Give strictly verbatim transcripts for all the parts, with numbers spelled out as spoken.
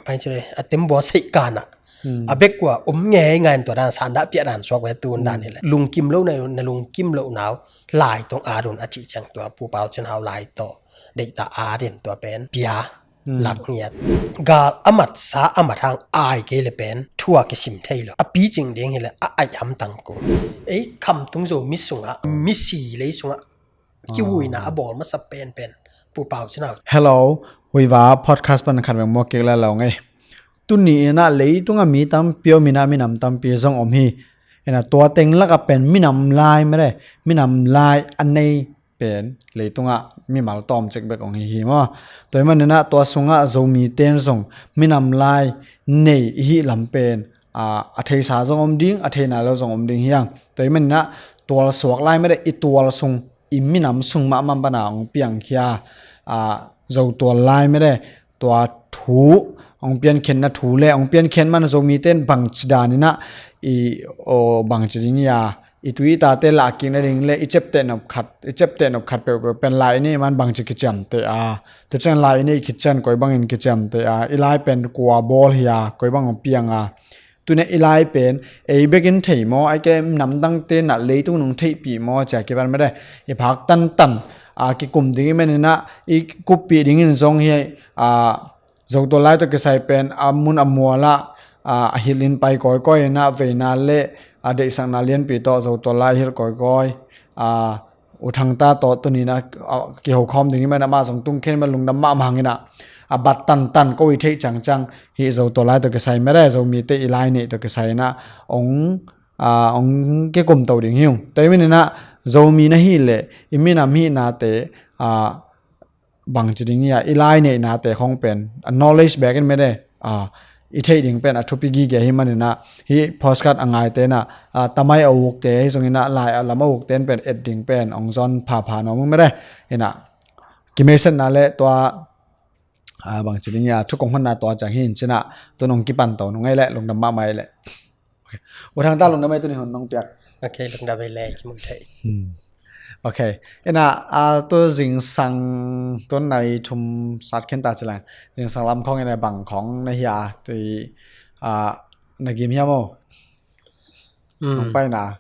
Ai, cire, a tembaw seih kanah a bek ua om ngei ngai in tua dan sandah piah dan suak ve tun dan hileh lungkim lo na, na lungkim lo nau lai tong adun a cih ciang tua Pu Pau Cin Hau lai tawh deihta adin tua pen pia lak ngiat. Gal a mat sa a mat hang ai kei le pen thua kisim thei lo. A picing ding hileh a aih hamtang ko. Ei khamtung Zomi sungah misi lei sungah kihuina a bawl masa penpen Pu Pau Cin Hau. Hello, Huiva podcast pan khat veng muak kik la lo ngei. Tuni inah leitungah mi tampi om inah minam tampi zong om hi. Inah tua teng lakah pen minam lai mede, minam lai a nei pen leitungah mimal tawmcik bek ong hi hi maw. Tua hi maninah tua sungah Zomi ten zong minam lai nei i hih lam pen a, a theisa zong om ding, a theina lo zong om ding hiang. Tua hi maninah tual suak lai mede, i tual sung, i minam sung mahmah pana ong piangkhia a, zo tual lai mede, tua thu ong piankhiatna thu le ong piankhiat man Zomi ten bangci daninah i, o, bangci ding ia i tui i tate lahkik nading le i cepteh nop khat, i cepteh nop khat peuhpeuh pen lai i neih man bangci kiciamteh a, tua ciang lai i neih khit ciang koi bangin kiciamteh a, i lai pen kua bawl hi a, koi bang ong piang a. Tuna i lai pen ei bekin thei maw, ai ke namdangte na leitung nung theihpih maw cia kipan mede, i phak tantan a, kikum ding i maninah i kuppih dingin zong hi a, Zotual lai tawh kisai pen a mun a mualah a, a hilhin pai kawikawi inah veina le a deihsakna lianpi tawh Zotual lai hilh kawikawi a, U Thangta tawh tuninah a, kihokhawm ding i maninah amah zong tungkhen i man lungdam mahmah hanginah a bat tantan ko i theih ciangciang hih Zotual lai tawh kisai mede, Zomite i lai neih tawh kisai inah ong a, ong kikumto ding hi ung. Tua i maninah Zomi na hih leh i minam hihnate a, bangci ding ia i lai neihnate khong pen a knowledge bekin mede a, i theih ding pen a thupi gige hi maninah hih postcard a ngaite inah a, tamai a ukte hi zonginah lai a lam a ukte in pen et ding pen ong zon phapha nuam ung mede. Inah kimeisetna le tua a, bangci ding ia thu kong honna tua ciang hi in cinah tun ong kipanto nung ei leh lungdam mahmah ei leh. Okay. U Thangta lungdam ei, tuni hun nong piak. Okay, lungdam ei le, kimu thei. Hmm. Okay. Inah a, tu zingsang tun nai thum sat khin ta ci lang. Zingsang lam khong inah bang khong na hia, tui a, na gim hia maw? Hmm. Nong paina.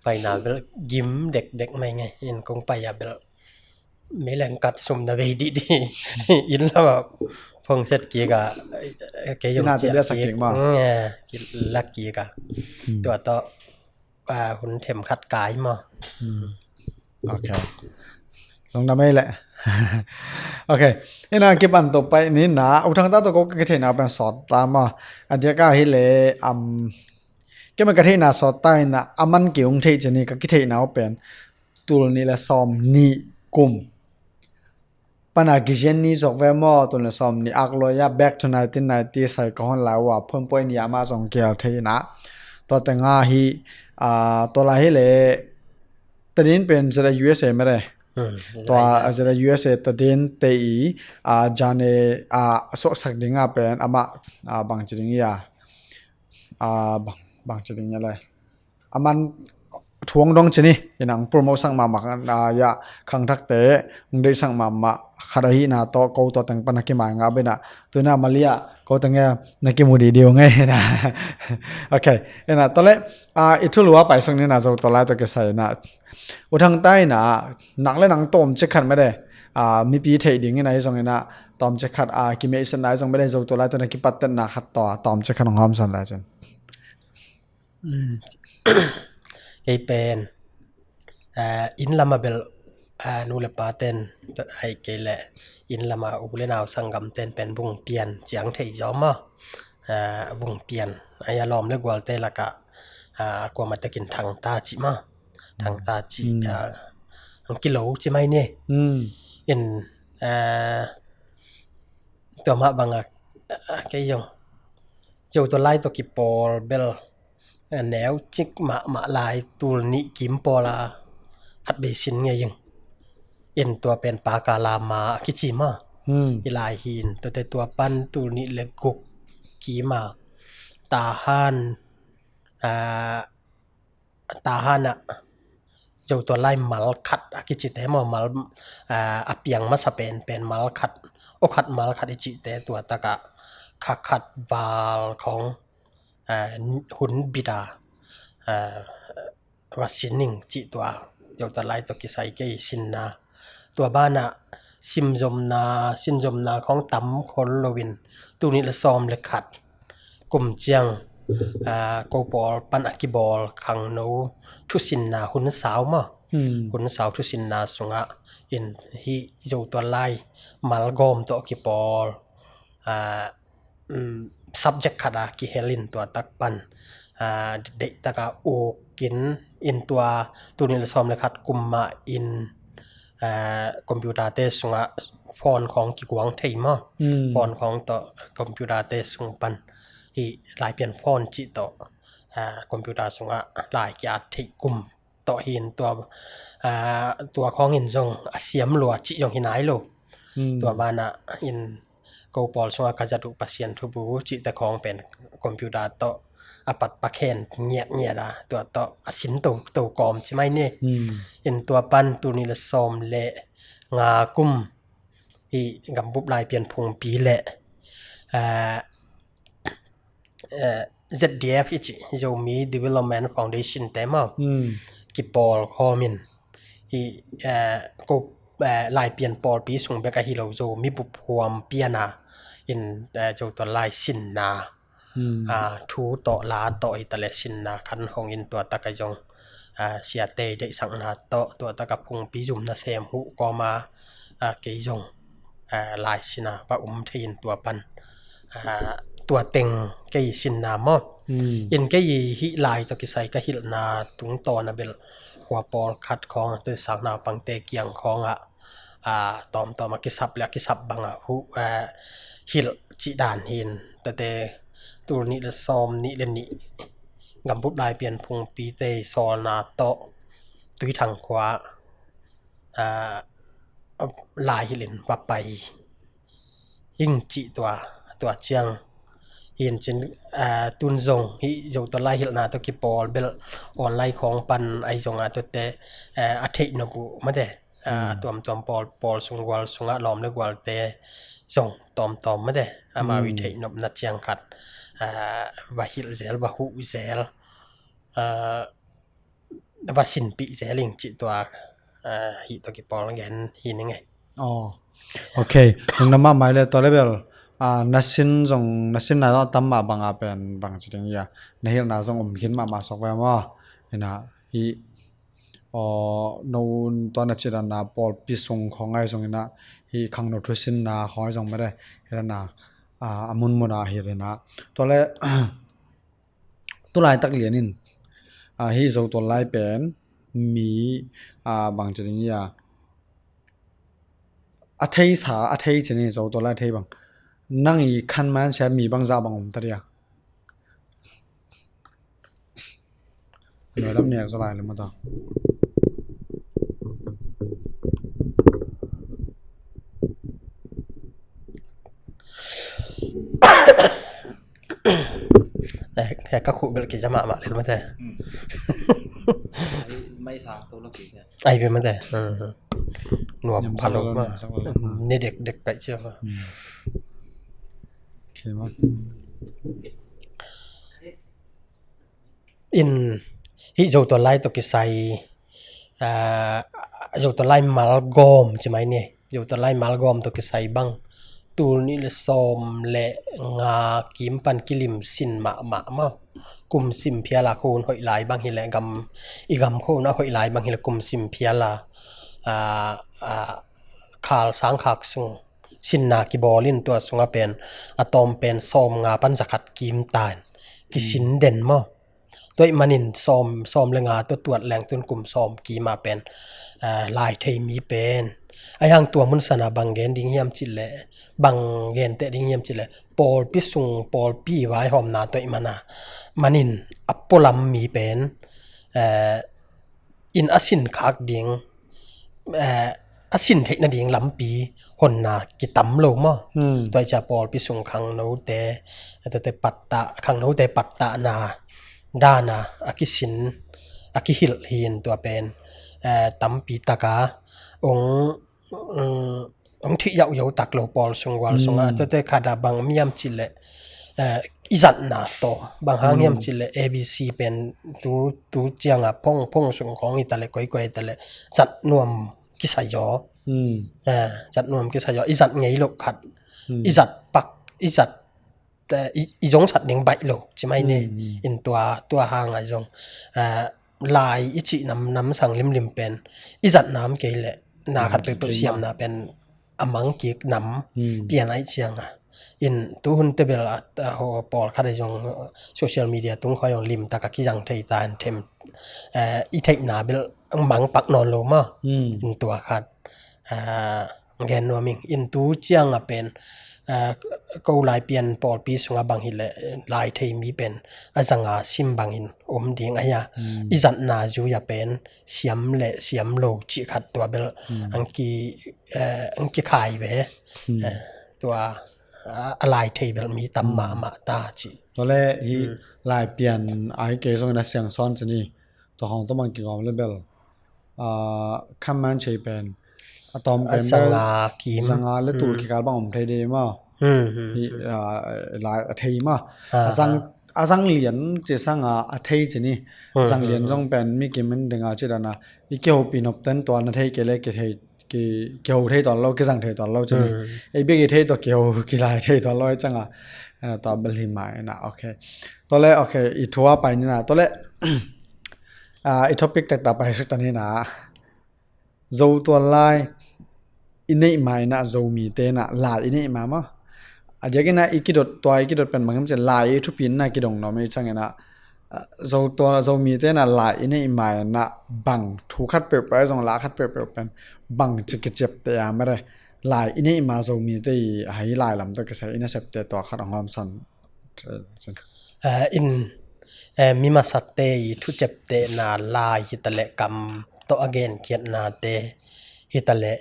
Paina bel gim dekdek mai ngei. In kong pai a bel mi lengkat sum na vei didi. Inn lama phongset kik a, kei zong ciah kik. Inn a ciah kik maw? Mm, eh, kilak kik a. Hmm. Tua tawh a, hun themkhat kai maw? Hmm. Okay. Lungdam ei leh. Okay. Inah kipan to pai ni na, U Thangta tawh ko ka kitheihna pen sawt ta maw? A diak a hi leh, um, keimah ka theihna sawt ta inah a man kei ung theih ci ni, ka kitheihna pen tul nih le sawm nih kum pana kizian ni zuak ve maw, tul nih le sawm nih ak luai a, back to nineteen ninety sai ka hon lai ua, phone poi ni amah zong kial thei inah. Tua teng a hi a, tua lai hi leh tadin pen Z A U S A mede. Hmm, tua Z A U S A tadin te i a, jane a, suaksak ding a pen amah a, bangci ding ia a, bang, bangci ding ia le a man thuang dong ci ni, inah ong promote sak mahmah a, ia khangthakte ong deihsak mahmah khat ahihna tawh ko tua teng pana kimai ngah bena. Tuna Malia ko teng ia na kimu didi ung ei na. Okay, inah tawh le a, i thulu a paisuk ni na, Zotual lai tawh kisai inah U Thangta inah nang le nang tawmcik khat mede a, mipi theih ding inah hi zong inah tawmcik khat a, kimeisetna hi zong mede, Zotual lai tawh na kipattetna khat tawh tawmcik khat ong hawmsawn lai cin. Mm. Kei pen a, inn lama bel a, nu le pa ten ai kei leh inn lama u le nau sanggam ten pen bungpian ciang thei zaw maw? A, bungpian ai a, lawm le gualte lakah a, kuamah tekin Thangta cih maw? Thangta cih a, ang kilo ci mai ni. Mm. In a, tua mah banga a, kei zong Zotual lai tawh kipawl bel a, neucik mahmah lai, tul nih kim pawl a, khat bei sin ngei ing. In tua pen Paka Lama a kici maw? Hmm. I lai hi in, tuate tua pan tul nih le guk kim a, Tahan a, Tahan ah Zotual lai mal khat a kicite maw, mal a, a piang masa penpen mal khat, aw khat mal khat i cihte tua takah kha khat val khawng, eh, hun bit a, eh, va sin ning cih tua, Zotuallai tawh kisai kei sinna. Tua banah simzomna, sinzomna khawng tam khol loin, tul nih le sawm le khat kum ciang, ah, ko pawl pan a kibawl khangno thusinna hun sau maw? Hmm. Hun sau thusinna sungah in hih Zotuallai malgawm tawh kipawl, ah, um, subject khat a kihel in tua tak pan, ah, deih taka uk in, in tua tul nih le sawm le khat kum mah in, ah, computer te sungah phone khawng kiguang thei maw? Hmm. Phone khawng tawh computer te sung pan hih Laipian phone cih tawh, ah, computer sungah lai ki-at theih kum tawh hi in tua, ah, tua khawng in zong a siam lua cih zong hi nai lo. Hmm. Tua banah in ko pawl sungah ka zat uh Pasian thubu cihte khawng pen computer tawh a pat pakhen ngiatngiat a, tua tawh a sin to, to kawm ci mai ni. Hmm. In tua pan tul nih le sawm le nga kum hih Gambup Laipian Phungpi le, ah, eh, Z D F i cih, Zomi Development Foundation te maw? Hmm. Kipawl khawm in hih, eh, ko, eh, Laipian pawlpi sung bek ahi lo, Zomi bup huam pian a in, eh, Zotuallai sinna, hmm, ah, thu tawh la tawh hi ta le sinna khan hong in tua tak a zong, ah, siate deihsakna tawh tua tak a phungpi zum nasem huh kawm a, ah, kei zong, ah, lai sin a va um thei in tua pan, ah, tua teng kei sinna maw? Hmm. In kei hih lai tawh kisai ka hilhna tungtawn a bel khua pawlkhat khawng a tuisakna pangte kiang khawngah, ah, tawmtawm a kisap le a kisap bang a huh, ah, hilh cih dan hi in, tate tul nih le sawm nih le nih Gambup Laipian Phungpi te sawlna tawh Tuithang khua, ah, lai hilh in va pai ing cih tua, tua ciang hi in cin, ah, tun zong hih Zotuallai hilhna tawh kipawl bel online khawng pan ahi zongah tuate, ah, a theih nop uh mate, ah, hmm, tuamtuam pawl, pawl sung gual sungah lawm le gualte zong tawmtawm mate, amau i, hmm, theih nopna ciang khat, ah, va hilh zel, va huh zel, ah, va sinpih zel ing cih tua, ah, hih tawh kipawl gen hi ning ei. Oh. Ok. Nung na mahmah le tua le bel, ah, na sin zong, na sinna zong a tam mah bang a pen bang ci ding ia, na hilhna zong um khin mahmah sok ve maw? Ina hih, oh, no tua na ci dan a pawlpi sung khawng ahi zong ina hih khangno thusinna khawng ahi zong mede, hi dan a, ah, a munmun a hi dan a. Tua le, tulaitak lian in, ah, hih Zotuallai pen mi, ah, bang ci ding ia, a theisa, a thei ci ni, Zotuallai a thei bang. Nang i khan man sia mi bangzah bang om ta dia. Nuai lam nek zaw lai le mata. Eh, eh, ka khuh belh kei za mahmah lel mate. Hmm. Ai, mai sa to lo kei za. Ai be mate. Hmm. Nuam pha lo ma. Niam sa lo, niam sa lo. Ni dek dek kai cia ma. Hmm. Okay ma. In hih Zotuallai tawh kisai, ah, Zotuallai malgawm ci mai ni. Zotuallai malgawm tawh kisai bang tul nih le sawm le nga kim pan kilim sin mahmah maw? Kum sim phial a khun hoih lai bang hi le gam, i gam khun a hoih lai bang hi le kum sim phial a, ah, ah, khal sang khak sung sinna kibawl in tua sungah pen a tawm pen sawm nga pan za khat kim ta in kisin den maw? Tua ahih manin sawm, sawm le nga tua tuat leng tun kum sawm kim a pen, ah, lai thei mi pen. Ahi hang tua mun sana bang gen ding hiam cih leh, bang gen teh ding hiam cih leh, pawlpi sung, pawlpi vaihawmna tua ahih mana, manin a pualam mi pen, eh, in a sin khak ding, eh, a sin theih nading lampi honna kitam lo maw? Hmm. Tua hi cia pawlpi sung khangnote, tuate pattah, khangnote pattahna dana a kisin, a kihilh hi in tua pen, eh, tampi taka ong, um, hong thih yauh yo tak lo pawl sung gual sungah, mm, tete khat ah bang om hiam cih leh, eh, i zatna tawh bang hang hiam, mm, cih leh A B C pen tu, tu ciangah phong, phong sung khawng hi ta leh, koikoi hi ta leh zat nuam kisai zaw. Mm. Eh, zat nuam kisai zaw, i zat ngei loh khat, mm, i zat pak, i zat, eh, i, i zongsat ding baih lo ci mai ni. Mm, mm. In tua, tua hangah zong, eh, lai i cih nam, nam sang limlim pen i zat nam kei leh na khat peuhpeuh siamna pen a mang kik nam, mm, pian aih ciangah. In tuhun tebel a, a, ho, pawlkhat ahi zong, uh, social media tung khawng zong limtak a kizang thei ta, an them, eh, i theihna bel mang pak nawn lo maw. Mm. In tua khat, eh, gen nuam ing. In tu ciangah pen, eh, ko Laipian pawlpi sungah bang hi leh, eh, lai thei mi pen a zanga sim bangin om ding ahi a. Mm. I zatna zui ah pen siam leh siam lo cih khat tua bel, mm, ang ki, eh, ang kikhai ve. Mm. Eh, tua, a, a lai thei bel mi tam, mm, mahmah ta ci. Tua leh hih, mm, Laipian ai kei zong na siang sawn ci ni. Tua khawng tawh mang kigawm leh bel, ah, khamman cei pen a tawm pen bel zanga kim, zanga leh tul, mm, kikal bang om thei ding maw. Mm, mm, hih, mm, ah, lai a thei maw. Ah, a zang, ah, a zang lian ci sanga a thei ci ni. Mm, a zang lian, mm, zong pen mi kim en dinga ci dan a, i kihopih nop ten tua na thei kei leh kithei, ki, kiho thei tuan lo, kizang thei tuan lo ci ni. Mm. Ei bek i thei tua kiho, kilai thei tuan lo aih ciangah, eh, tua bel hi mai na. Ok. Tua leh, ok, i thu a pai ni na. Tua leh, ah, i topic taktak pai suk ta ni na. Zo tua lai i neih ma in ah, Zomite in ah lai i neih ma maw. A diakin ah i kidot, tua i kidot pen bang hiam cih leh lai i thupi in ah kidong nuam i hih ciangin ah, ah, Zo tua, Zomite in ah lai i neih ma in ah bang thu khat peuhpeuh ahi zong, la khat peuhpeuh pen bang ci kiciapteh a, mate, lai i neih ma Zomite i hai lai lam tawh kisai i nasepte tua khat hong hawmsan. Eh, in, eh, mi masate i thuciaptehna lai hi ta leh, kam tawh a genkhiatnate hi ta leh,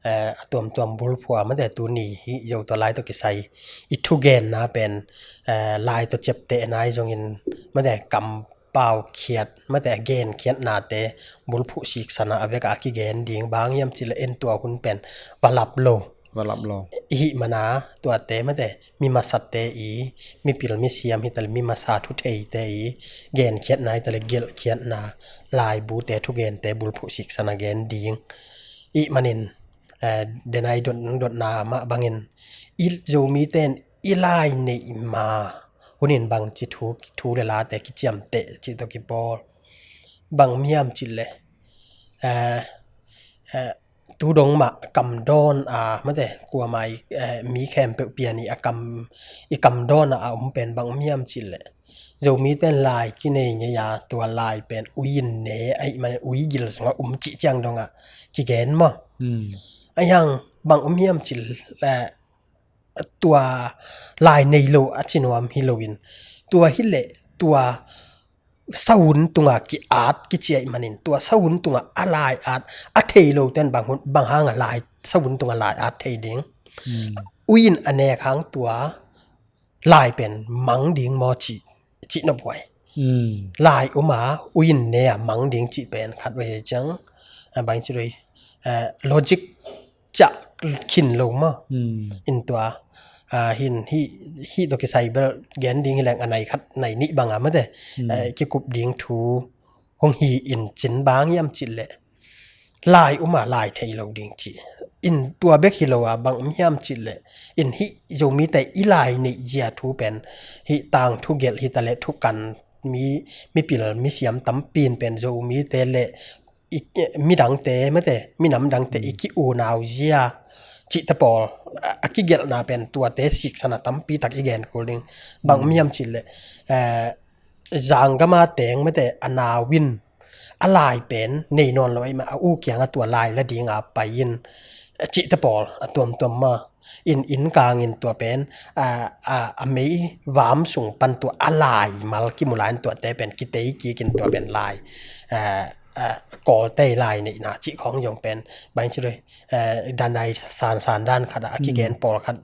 eh, a tuamtuam bulphuh a, mate, tuni hih Zo tua lai tawh kisai i thugenna pen, eh, lai tawh ciaptehna ahi zongin, mate, kam paukhiat, mate, a genkhiatnate bulphuh siksan a, a vek a kigen ding. Bang hiam cih leh en tua hun pen va lap lo. Va lap lo. I hih man a tuate, mate, mi masate i, mipil misiam hi ta leh, mi masa thutheite i genkhiatna hi ta leh, gelhkhiatna, laibute thugente bulphuh siksan a gen ding. I hih manin, eh, den a i dot, dotna mah bangin, i Zomite in i lai neih ma hun in bang ci thu, thu leh late kiciamteh cih tawh kipawl. Bang om hiam cih leh, eh, eh, tu dong mah kam dawn a, mate, kuamah i, eh, mi khempeuh pian i a kam, i kam dawn a a om pen bang om hiam cih leh, Zomite in lai kinei ngei a, tua lai pen ui in ne, ahih manin ui gil sungah um cih ciang dong a kigen maw. Hmm. Ahi hang bang om hiam cih leh, eh, tua lai nei lo a ci nuam hi loin, tua hi leh tua sahun tunga ki-at kici ahih manin, tua sahun tunga a lai at a thei lote in bang hun, bang hanga lai, sahun tunga lai at thei ding. Hmm. Ui in a nek hang tua lai pen mang ding maw cih, cih nophuai. Hmm. Lai om a ui in ne a mang ding cih pen khat vei ciang, a, bang ci roi, eh, logic ciah khin lo maw. Hmm. In tua, ah, hin hih, hih tawh kisai bel gen ding hi leng a nai khat nai nih bang a, mate, hmm, eh, kikup ding thu hong hi in cin. Bang hiam cih leh lai om a lai thei lo ding cih. In tua bek hi lo a, bang om hiam cih leh, in hih Zomite i lai neih zia thu pen, hih tangthu gelh hi ta leh, thukan, mi, mipil misiam tampi in pen Zomite leh i, midangte, mate, minam dangte i ki-unau zia cihte pawl, a, a kigelhna pen tuate siksan a tampi tak i gen kul ding. Bang om hiam cih leh, eh, zanggam a teng, mate, a nau in a lai pen nei nawn lo ahih man a u kiangah tua lai la ding a pai in, eh, cihte pawl a tuamtuam mah. In, inn kangin tua pen, a, a, a mei vam sung pan tua a lai mal kimu lai in tuate pen kitei kik in tua pen lai, a, a, Kawlte lai neihna cih khawng zong pen bang ci roi, a, dan dai sansan dan khat a, a kigen, hmm, pawlkhat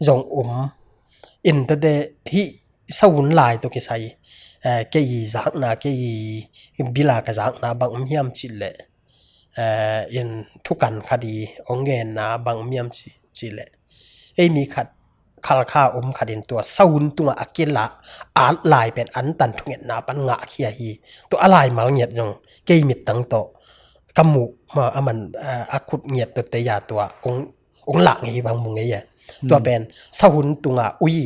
zong om. In tuate hih sahun lai tawh kisai, a, kei i zakna, kei i bila ka zakna bang om hiam cih leh, eh, in thukan khat i hong genna bang miam ci, ci leh, ei mi khat, Khalkha om khat in tua sahun tungah a kila at lai pen antan thungetna pan ngahkhia hi. Tua a laimal ngiat zong kei mittang tawh ka muh ma, a man, eh, a khut ngiat tawh tei a tua hong, hong lah ngei bang mu ngei e. Tua pen sahun tungah ui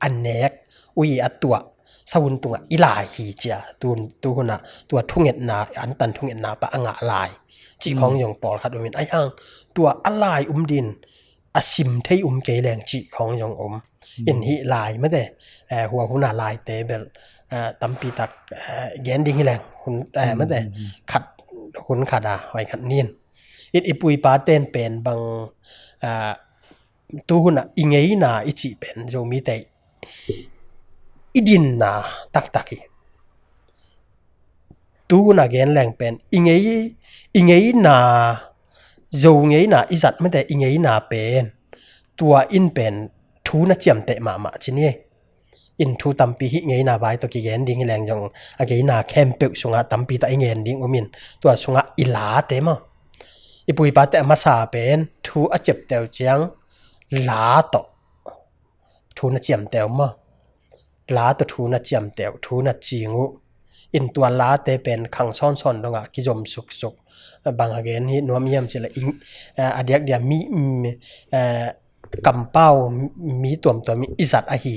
a nek, ui a tuah, sahun tungah i lai hi cia, tu, tu hunah tua thungetna, antan thungetna pa a ngah lai cih khawng zong pawlkhat om in, ahi hang tua a lai um din a sim thei um kei leng cih khawng zong om. In hih lai mate, eh, hua huna laite bel, eh, tampi tak, eh, gen ding hi leng hun, eh, mate, khat, hun khat a, hoi khat nin. It i pu i pa ten pen bang, eh, tu hunah i ngeina i cih pen Zomite i dinna taktak hi. Tu hunah gen leng pen i ngei, i ngeina, Zo ngeina i zat mate i ngeina pen tua in pen thu na ciamteh mahmah ci ni. In thu tampi hih ngeina vai tawh kigen ding hi leng zong a ngeina khempeuh sungah tampi tawh i ngen ding um in tua sungah i late maw. I pu i pate a masa pen thu a ciapteh uh ciang la tawh thu na ciamteh uh maw. La tawh thu na ciamteh uh, thu na cing uh. In tua late pen khang sawnsawn dongah kizom suksuk. Bang a gen hi nuam hiam cih leh, eh, a diakdiak mi, mm, eh, kampau mi tuamtuam i zat ahi.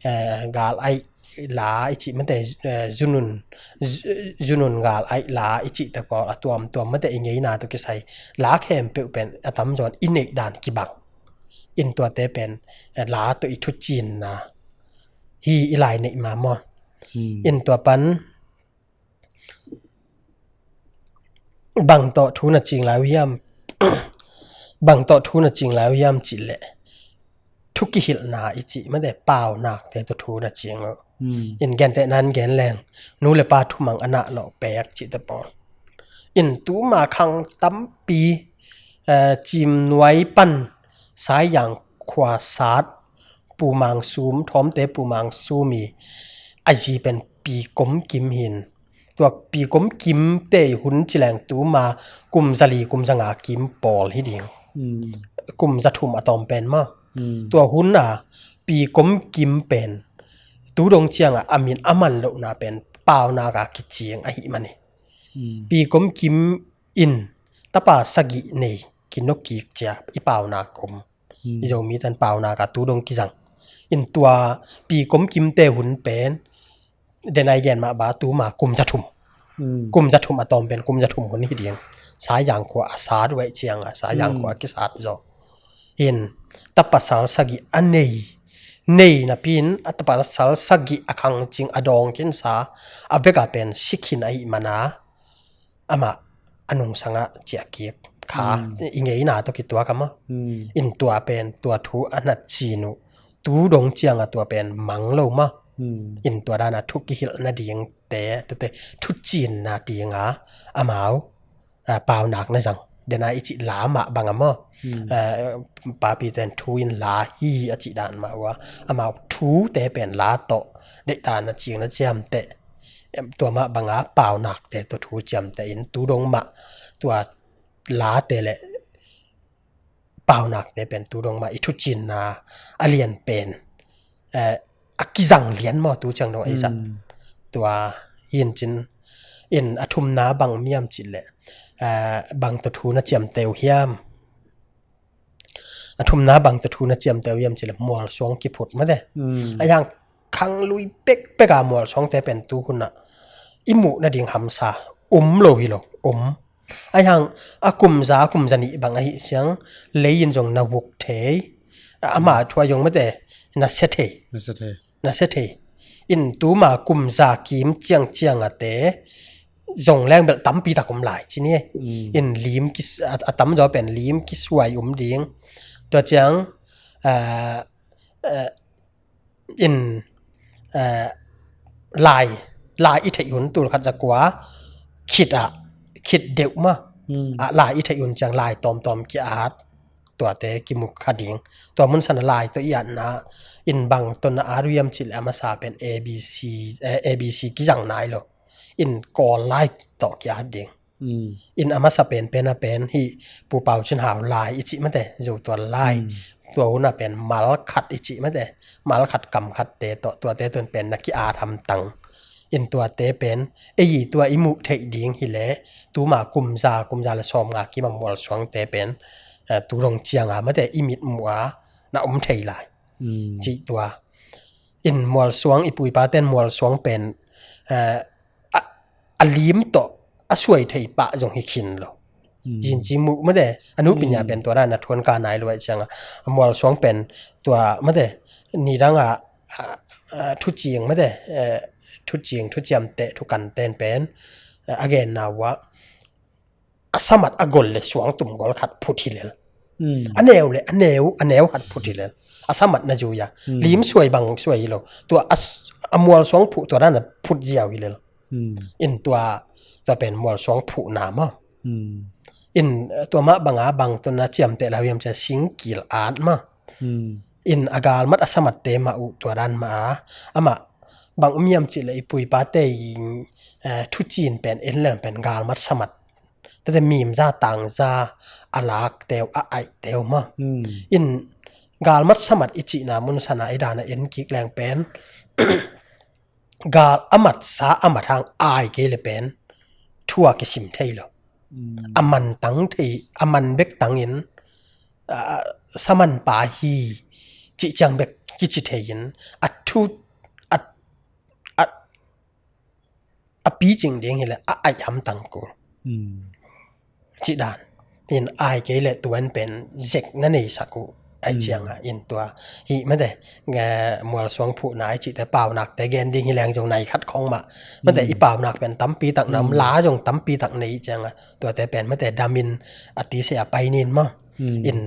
Eh, gal aih la i cih mate, eh, zunun, zu-, zunun gal aih la i cih takawl a tuamtuam mate i ngeina tawh kisai la khempeuh pen a tamzaw in i neih dan kibang. In tuate pen, eh, la tawh i thucinna hi i lai neih ma maw. In tua pan bang tawh thu na cing lai uh hiam, bang tawh thu na cing lai uh hiam cih leh thu kihilhna i cih mate paunakte tawh thu na cing uh. In gentehna in gen leng nu le pa thumang a nah lawh pek cihte pawl. In tuma khang tampi, eh, Cimnuai pan Saiyang khua sat Pu Mang Sum, Thawmte Pu Mang Sum i a zi pen Pi Kom Kim hi in. Tua Pi Kom Kimte hun ci leng tuma kum zali kum zanga kim pawl hi ding. Kum zathum a tawm pen maw. Tua hun a Pi Kom Kim pen tu dong ciangah a min a man lohna pen paunak a kicing ahih man hi. Pi Kom Kim in tapa sagih nei kinokik cia i paunak om. I Zomi tan paunak a tu dong kizang. In tua Pi Kom Kimte hun pen denai gen mah ba tuma kum zathum. Kum zathum a tawm pen kum zathum hun hi ding. Saiyang khua a sat uh aih ciangah Saiyang khua a kisat zaw. In tapasal sagih a nei, nei napi in a tapasal sagih a khangcing a dawng kinsa a bek a pen sikhin ahih mana amah a nungsangah ciahkik kha i ngeina tawh kituak a maw. In tua pen tua thu a na cin uh tu dong ciangah tua pen mang lo maw. In tua dana thu kihilh nadingte tute thucinna dinga amau, ah, paunak na zang. Dena i cih la mah bang a maw. Ah, papi ten thu in la hi a cih dan mah uh a amau thute pen la tawh deihta na cing na ciamteh. Em, tua mah banga paunakte tua thu ciamteh in tu dong mah tua late le paunakte pen tu dong mah i thucinna a lian pen, eh, a kizang lian maw tu ciang dong a i zat. Tua hi in cin in a thumna bang miam cih leh, eh, bang tawh thu na ciamteh uh hiam. A thumna bang tawh thu na ciamteh uh hiam cih leh mualsuang kiphut mate. A yang khanglui pekpek a mualsuangte pen tu hunah i muh nading hamsa om lo hi lo, om. A yang a kumza, kumza nih bang ahi siang lei in zong na vuk thei. Ama thu a zong mate na sia thei. Na sia thei. Na sia thei. In tuma kumza kim ciangciang a te zong leng bel tampi tak om lai ci ni. In lim ki, a, a tamzaw pen lim kisuai um ding. Tua ciang, ah, ah, in, ah, lai, lai i theih hun tul khat za kua khit ah, khit deuh mah. Ah, lai i theih hun ciang lai tawmtawm ki-at. Tuate kimu kha ding. Tua mun sana lai tawh i atna in bang tawh na at uh hiam cih leh a masa pen A B C, eh, A B C kizang nai lo. In Kawl lai tawh ki-at ding. In a masa penpen a pen hih Pu Pau Cin Hau lai i cih mate, Zotual lai. Tua hun a pen mal khat i cih mate, mal khat kam khat te tawh, tuate tun pen na ki-at hamtang. In tuate pen ei i tua i muh theih ding hileh tuma kum za, kum za le sawmnga kim a mualsuangte pen, eh, tu dong cianga mate i mit muh a na om thei lai. Cih tua. In mualsuang, i pu i paten mualsuang pen, eh, a, a lim tawh a suai thei pah zong hi khin lo. Zin ci muh mate, a nu pinya pen tua dan a thuan ka nai luai cianga. A mualsuang pen tua mate, nidanga, a, a, thucing mate, eh, thucing, thuciamteh, thukanten pen, eh, a genna uah a samat a gol le suangtum gol khat phut hi lel. A neu le, a neu, a neu khat phut hi lel. A samat na zui a. Lim suai bang suai hi lo. Tua a s-, a mualsuang phuh tua dan a phut ziau hi lel. In tua, tua pen mualsuang phuhna maw. In tua mah banga bang tun a ciamteh lau hiam cia singkil at maw. In a galmat a samatte mah uh tua dan mah a. Amah bang um hiam cih le i pu i pate in, eh, thucin pen en leng pen galmat samat. Tate mim za tang za a lak teu a aih teu maw. In galmat samat i cihna mun sana i dana en kik leng pen gal a mat sa a mat hang ai kei le pen thu a kisim thei lo. A man tang thei, a man bek tangin, a, saman pa hi cih ciang bek kici thei in a thu, a, a, a picing ding hileh a aih hamtang kul. Cih dan. In ai kei le tuan pen zek na neisak uh. Ai cianga in tua. Hih mate, nga mualsuang phuhna ai cihte paunakte gen ding hi leng zong nai khat khong mah. Mate i paunak pen tampi tak na om la zong tampi tak nei cianga. Tuate pen mate damin a tise a pai nin maw. In,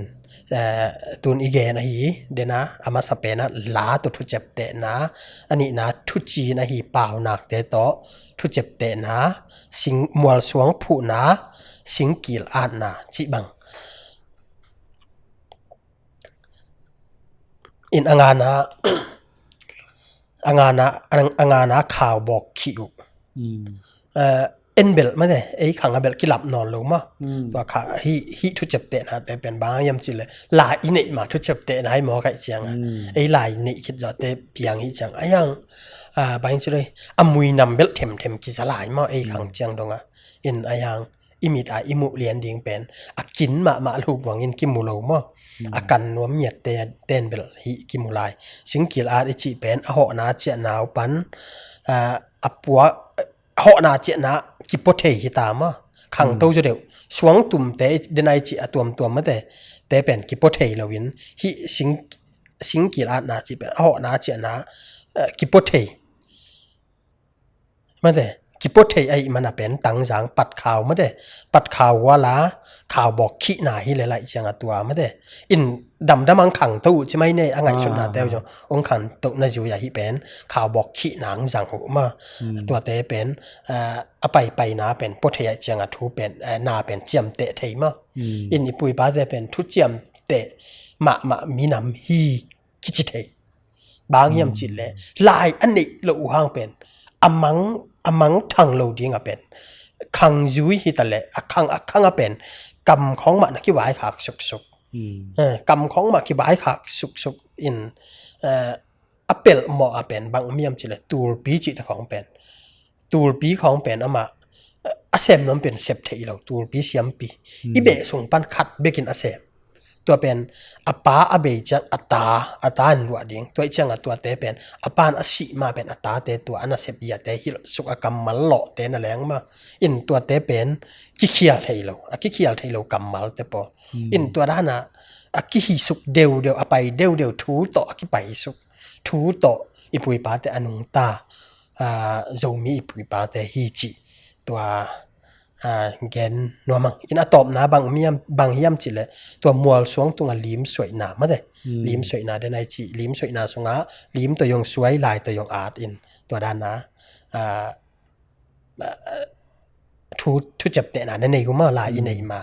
eh, tun i gen ahi, dena a masa pena la tawh thuceptehna, a nihna thucin ahi paunakte tawh thuceptehna, sing, mualsuang phuhna, singkil atna, cih bang. In a ngana, a ngana, a ngana khau bawk khih uh. Eh, en belh mate, ei khang a belh kilap nawn lo maw. Tua kha, hih, hih thuceptehnate pen bang hiam cih le, lai i neih ma thuceptehna hi maw kaih cianga. Ei lai neih khit zawhte piang hi cianga. A hiang, ah, bang hiam cih le, a mui nam belh themthem kiza lai maw, ei khang ciang donga. In a hiang, i mit a i muh lian ding pen a kin mahmah lo buangin kimu lo maw. A kan nuam ngiatte ten belh hih kimu lai. Singkil at i cih pen a hawhna ciahna uh pan, ah, a puak, hawhna ciahna kipo thei hi ta maw. Khangto zaw deuh. Suangtumte dena i cih a tuamtuam mate te pen kipo thei loin hih sing, singkil atna cih pen a hawhna ciahna, eh, kipo thei. Mate, kipo thei ahih mana pen tangzang patkhau mate, patkhau uala khau bawk khihna hi le laih cianga tua mate. In damdam ang khangto uh ci mai nei a ngaihsutna teu zong ong khangto na zui ahi pen khau bawk khihna ang zang uh ma. Tuate pen, ah, a paipaina pen po thei ahih cianga thu pen, eh, na pen ciamteh thei ma. In i pu i pate pen thu ciamteh mahmah minam hi kici thei. Bang hiam cih le lai a neih loh uh hang pen a mang, a mang thang lo ding a pen khang zui hi ta le a khang, a khang a pen kam khong mah na kivaikhak suksuk. Eh, kam khong mah kivaikhak suksuk in, eh, a pelh mawh a pen bang um hiam cih le tulpi cihte khong pen tulpi khawng pen amah, eh, a sem nuam pen sep theih lo, tulpi siampi. I beh sung pan khat bekin a sem. Tua pen a pa a bei ciang a ta, a ta in luah ding. Tua i cianga tuate pen a pan a sih ma pen a tate tua a nasep iate hilh suk a kammal lawhte na leng ma. In tuate pen kikhial thei lo, a kikhial thei lo kammalte paw. In tua dana a kihi suk deudeu, a pai deudeu thu tawh a kipai suk. Thu tawh i pu i pate a nungta, ah, Zomi i pu i pate hi cih tua, ah, gen nuam ang. In a tawpna bang hiam, bang hiam cih le tua mualsuang tunga lim suaihna mate. Lim suaihna den ai cih, lim suaihna sunga lim tawh zong suai lai tawh zong at in tua dana, ah, thu, thu ciaptehna na nei uh ma lai i nei ma.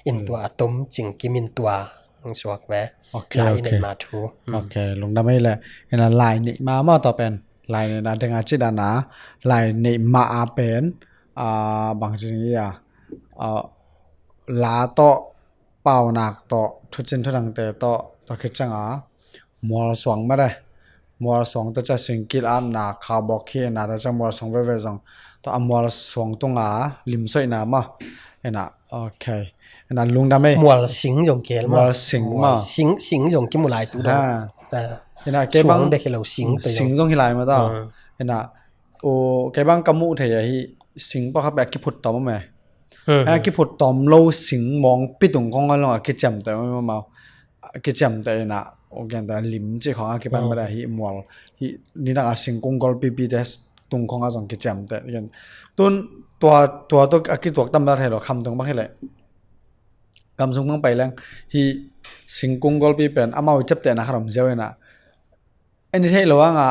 In tua a tom cingkim in tua hong suak ve. Ok, lai i nei ma thu. Ok, lungdam ei le. In a lai nei ma ma tua pen. Lai neihna denga cidana. Lai nei ma a pen. Ah, bang cing ia. ah, la tawh, paunak tawh, thucin thudangte tawh, tawh khit cianga mualsuang mah de. Mualsuang tawh ciah singkil atna, khaubawk khihna tawh ciah mualsuang veve zong tawh a mualsuang tunga limsoihna mah. Ena, ok. Ena lungdam ei. Mual sing zong kel mah. Mual sing mah. Mual sing, sing zong kimu lai tu dong. Ha. Ah. Ena kei bang suang bek hi lo sing pe sing zong hi lai mah ta. Ah. Ena, o, kei bang ka muh thei ahi sing pawlkhat peuh a kiphut tawm om e. Hmm, hmm. A kiphut tawm lo sing mawngpi tung khong a long a kiciamteh om e maw. A kiciamteh ena, o, genteh lim cih khong a kipan mah de hi mual. Hi, nidang a singkung golpipi te tung khong a zong kiciamteh. Gen. Tun tua, tua tawh a kituak tam ta thei lo, khamtung bang hi leh. Gamsung bang pai leng hi singkung golpi pen amau i ciaptehna khat om ziau ena. En i theih lo anga,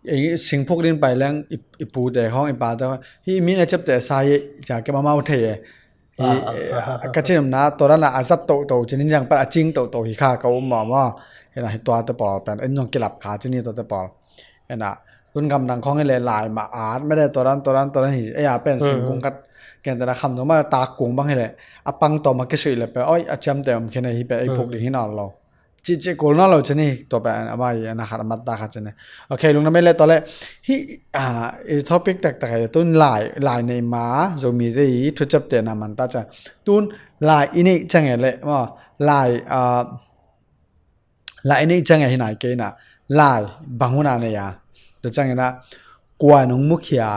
ei singphuk din pai leng i, i pute khong, i pate khong. Hi min a ciapteh sa hi, cia kem amau thei e. Hi, ah, ah, ah, ah, ka cinumna, tua dana a zat toto, cin in yang pat a cing toto hi kha ka um mawmaw. Ena hi tuate pawl pen, en zong kilap kha cin hi tuate pawl. Ena, tun gamdang khong hi le lai mah at, mede tua dan, tua dan, tua dan hi, ei a pen singkung khat, ken tena khamtung mah tak kung bang hi le, a pang tawm a kisuih le pe, oi, a ciamteh om khin e hi pe, ei phuk ding hi nawn lo. Ci, ci kul nawn lo cin hi, tua pen, a mai, a na khat, a mat ta khat cin hi. Ok, lungdam ei le tua le, hi, ah, i topic taktak hi, tun lai, lai nei ma, Zomite i thuciaptehna man ta ciang. Tun lai i neih ciang e le, maw, lai, ah, lai i neih ciang e hi nai kei na, lai bang hun a nei a. Tua ciang ena, kua nong mukhia.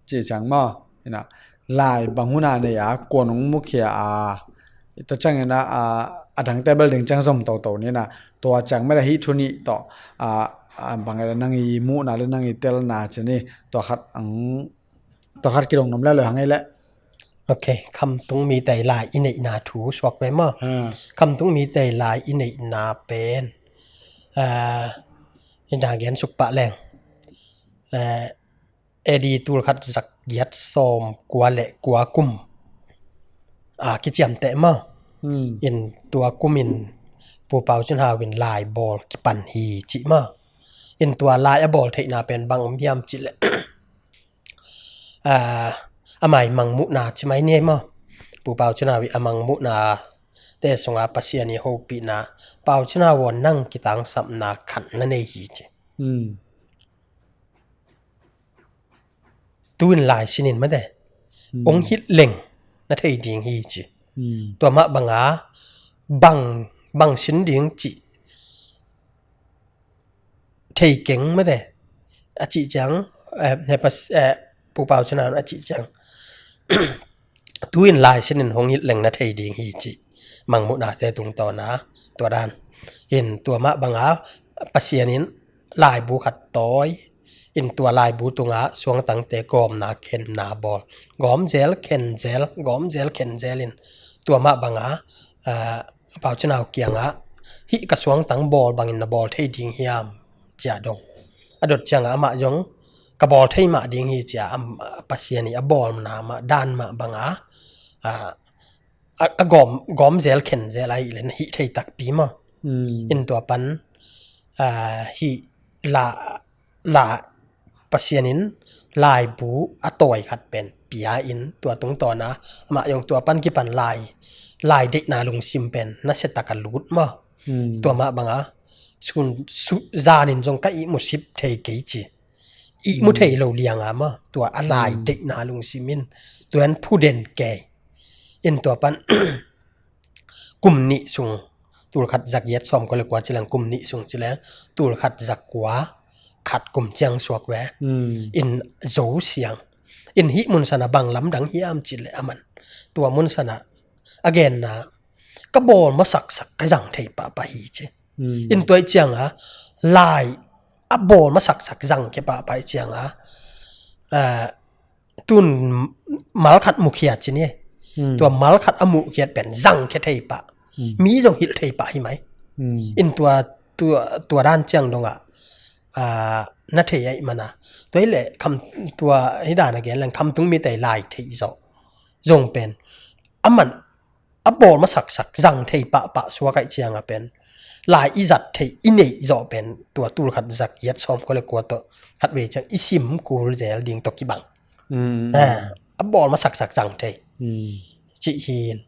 Ci ciang maw, ena, lai bang hun a nei a, kua nong mukhia a. Tua ciang ena, a, a dangte bel ding ciang zom toto ni na. Tua ciang mede hi thu nih tawh, a, a, bang ena nang i muhna le nang i telna ci ni. Tua khat ang, tua khat kidong nom le lo hang ei le. Ok, khamtung mite lai i neihna thu suak ve maw. Ha. Khamtung mite lai i neihna pen, ah, i na gen suk pah leng. Eh, A D tul khat za giat sawm kua le kua kum. Ah, kiciamteh maw. Hmm. In tua kum in Pu Pau Cin Hau in lai bawl kipan hi cih maw. In tua lai a bawl theihna pen bang om hiam cih le. Ah, amah i mangmuhna ci mai ni ei maw. Pu Pau Cin Hau i a mangmuhna te sunga Pasian i hopihna, Pau Cin Hau aw nang kitangsapna khat na nei hi ci. Hmm. Tu in lai sin in mate. Hmm. Ong hilh leng na thei ding hi ci. Hmm. Tua mah banga bang, bang sin ding ci. Thei keng mate. A cih ciang, eh, he pas, eh, Pu Pau Cin Hau a cih ciang. Tu in lai sin in hong hilh leng na thei ding hi ci. Mangmuhna te tungtawna tua dan. In tua mah banga Pasian in laibu khat tawi. In tua laibu tunga suangtangte gawmna khenna bawl. Gawm zel khen zel, gawm zel khen zel in tua mah banga, ah, Pau Cin Hau kiangah, hih ka suangtang bawl bangin na bawl thei ding hiam cia dong. A dot ciangah amah zong ka bawl thei mah ding hi cia, am, Pasian i a bawlna mah dan mah banga, ah, a, a gawm, gawm zel khen zel ahih le na hih thei takpi maw. Hmm. In tua pan, ah, hih la, la Pasian in laibu a tawi khat pen pia in tua tungtawna amah zong tua pan kipan lai, lai deihna lungsim pen nasiatak a lut maw. Hmm. Tua mah banga sun, su, zanin zong ka ihmu sip thei kei ci. Ihmu thei lo lianga maw. Tua a lai deihna lungsim in tua in phuden kei. In tua pan kum nih sung, tul khat za giat sawm kua le kua ci leng, kum nih sung ci leng, tul khat za kua khat kum ciang suak ve. Hmm. In zo siang. In hih mun sana bang lamdang hiam ci le aman. Tua mun sana a genna ka bawl masaksak ka zang thei pahpah hi ci. Hmm. In tua ih cianga lai a bawl masaksak zang kei pahpah ih cianga, ah, tun mal khat mukhiat ci ni. Hmm. Tua mal khat a muhkhiat pen zang khe thei pah. Hmm. Mi zong hilh thei pah hi mai. Hmm. In tua, tua, tua dan ciang dongah, ah, na thei aih mana. Tua hi le kham, tua hi dan a gen leng khamtung mite lai thei zawh. Zong pen. Aman a bawl masaksak zang thei pahpah suak aih cianga pen. Lai i zat thei i neih zawh pen tua tul khat za giat sawm kua le kua tawh khat vei ciang i sim kul zel ding tawh kibang. Mm. Ah. a bawl masaksak zang thei. Hmm. Cih hi in.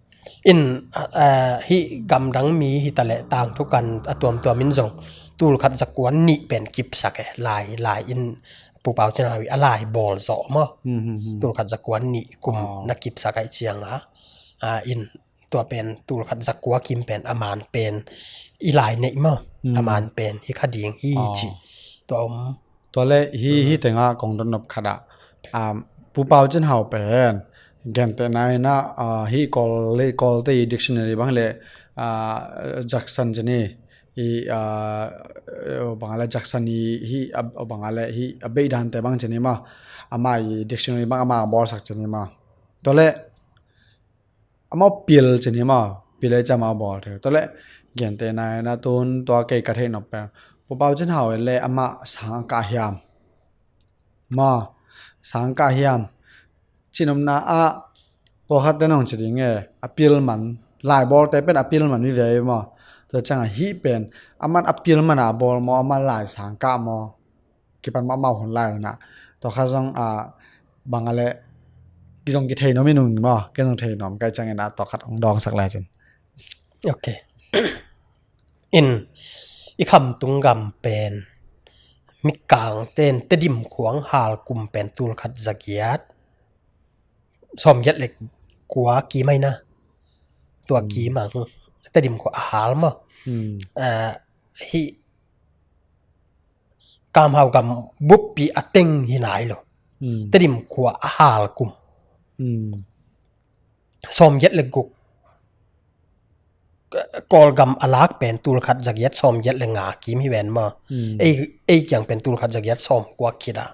In, ah, ah, hih gamdang mi hi ta leh tangthu kan a tuamtuam in zong tul khat za kua nih pen kipsak e, lai, lai in Pu Pau Cin Hau i a lai bawl zawh maw. Hmm, hmm, hmm. Tul khat za kua nih kum, oh, na kipsak ahih ciang a, ah, in tua pen tul khat za kua kim pen a man pen i lai neih maw. Hmm. A man pen hi kha ding hi, oh, cih tua om. Tua leh hi, hmm, hi tengah kong dot nop khat ah, um, Pu Pau Cin Hau pen gentehna in ah, uh, hih Kawl leh, Kawlte i dictionary bang leh, uh, Jackson ci ni, i, uh, bang leh Jackson i hih, uh, bang leh hih, uh, a beih dante bang ci ni maw. Amah i dictionary bang amah bawlsak ci ni maw. Tua leh amau pil ci ni maw, pil ei ci amau bawl thei. Tua leh gentehna in ah tun tua kei ka theih nop pen Pu Pau Cin Hau in leh amah sang a kah hiam maw, sang a kah hiam. Cih nopna ah pawlkhatte nong ci ding e, a pil man, lai bawlte pen a pil man vive maw. Tua ciang a hih pen aman a pil man a bawl maw, aman lai sang kah maw. Kipan mahmah hun lai in ah. Tua kha zong, ah, bang a leh, ki zong kithei nuam in ung maw, ki zong thei nuam ka hih ciangin ah tua khat hong dawngsak lai cin. Ok. In, i Khamtung gam pen Mikangte in Tedim khua hong hal kum pen tul khat za giat sawm giat leh kua kim ahi na. Tua, hmm, kim a Tedim khua a hal maw. Hmm. Ah, hih Kam Hau gam buppi a teng hi nai lo. Hmm. Tedim khua a hal kum, hmm, sawm giat leh guk. Kawlgam a lak pen tul khat za giat sawm giat leh nga kim hi ven maw. Hmm. Ei, ei kiang pen tul khat za giat sawm kua khit a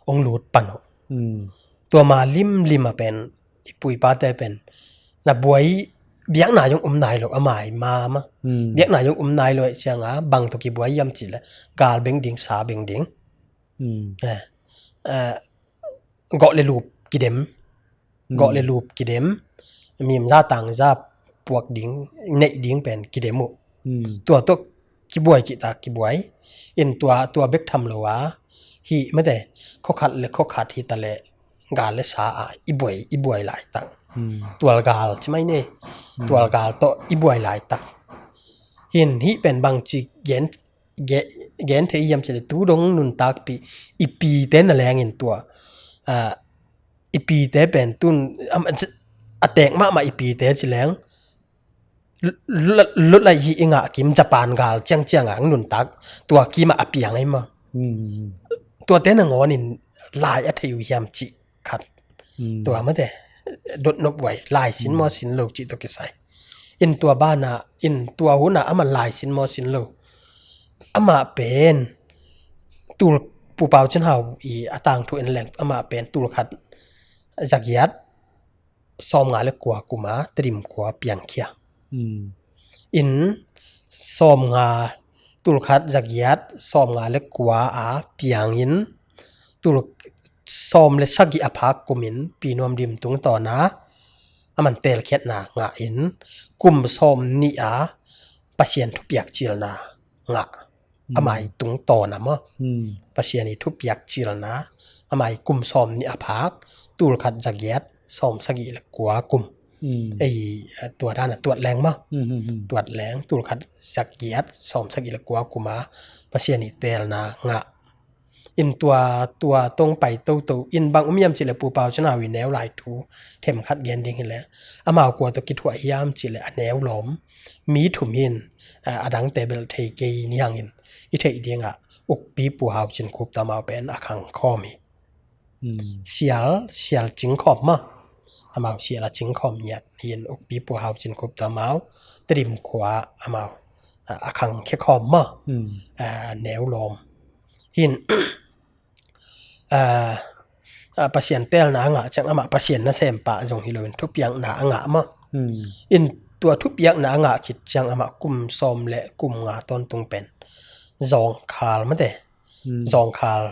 hong lut pan uh. Hmm. Tua ma limlim a pen i pu i pate pen na buai, biakna zong um nai lo, a mai ma ma. Hmm. Biakna zong um nai lo ahih ciang a bang tawh kibuai hiam cih leh gal beng ding, sa beng ding. Hmm. Eh, eh, gawh leh lup kidem. Hmm. Gawh leh lup kidem. Mim za tang za puak ding, neih ding pen kidem uh. Hmm. Tua tawh kibuai cih ta kibuai. In tua, tua bek tham lo a, hih mate, khua khat leh khua khat hi ta leh gal leh sa a i buai, i buai laitak. Hmm. Tualgal ci mai ni. Hmm. Tualgal tawh i buai laitak. In hih pen bangci gen, ge-, gen thei hiam cih leh tu dong nuntakpih i pite na leng in tua, ah, i pite pen tun, am, a tek mahmah i pite ci leng, lu-, lu-, lutlaih hi i ngah kim Japan gal ciangciang a nuntak tua kim ah a piang ahi maw. Hmm. Tuate nangawn in lai a thei uh hiam cih khat. Hmm. Tua mate, dot nop uh ahi, lai sin maw, hmm, sin lo cih tawh kisai. In tua banah, in tua hun ah amah lai sin maw, sin lo. Amah pen tul, Pu Pau Cin Hau i a tangthu en leng, amah pen tul khat za giat sawm nga leh kua kum a Tedim khua piangkhia. Hmm. In sawm nga, tul khat za giat sawm nga leh kua a piang in, tul sawm leh sagih a phak kum in Pi Nuam Dim tungtawn a aman telkhiatna ngah in, kum sawm nih a Pasian thupiak cilna ngah. Hmm. Amah i tungtawn a maw. Hmm. Pasian i thupiak cilna, amah i kum sawm nih a phak, tul khat za giat sawm sagih leh kua kum. Hmm. Ei, eh, tua dan a tuat leng maw. Hmm, hmm, hmm. Tuat leng, tul khat za giat sawm sagih leh kua kum a Pasian i telna ngah. In tua, tua tawh pai toto in bang um hiam cih leh Pu Pau Cin Hau i neu lai thu themkhat gen ding hi leh, amau kua tawh kithuah hiam cih leh a neu lawm mi thum hi in, a, a dangte bel thei kei ni hang in, i theih ding ah Ukpi Pu Hau Cin Khup tawh amau pen a khang khawm hi. Hmm. Sial, Sial Cing Khawm maw. Amau Sial a Cing Khawm ngiat hi in, Ukpi Pu Hau Cin Khup tawh amau Tedim khua amau, a, a khang khia khawm maw. Hmm. A, neu lawm hi in, a, a, Pasian telna a ngah ciang amah Pasian nasem pah zong hi lo in thupiakna a ngah maw. Hmm. In tua thupiakna a ngah khit ciang amah kum sawm leh kum nga tawntung pen zawngkhal mate. Hmm. Zawngkhal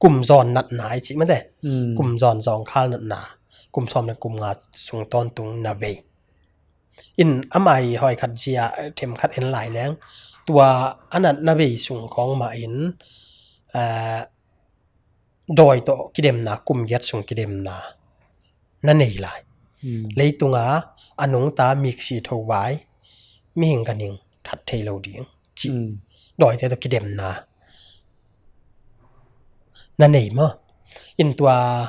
kum zawn natna i cih mate. Hmm. Kum zawn zawngkhal natna, kum sawm leh kum nga sung tawntung na vei. In amah i hoi khat zia, eh, themkhat en lai leng, tua a natna vei sung khawng mah in, eh, dawi tawh kidemna, kum giat sung kidemna, na nei lai. Leitunga a nungta miksi tho vai, mihing ganhing that thei lo ding cih dawite tawh kidemna na nei maw? In tua,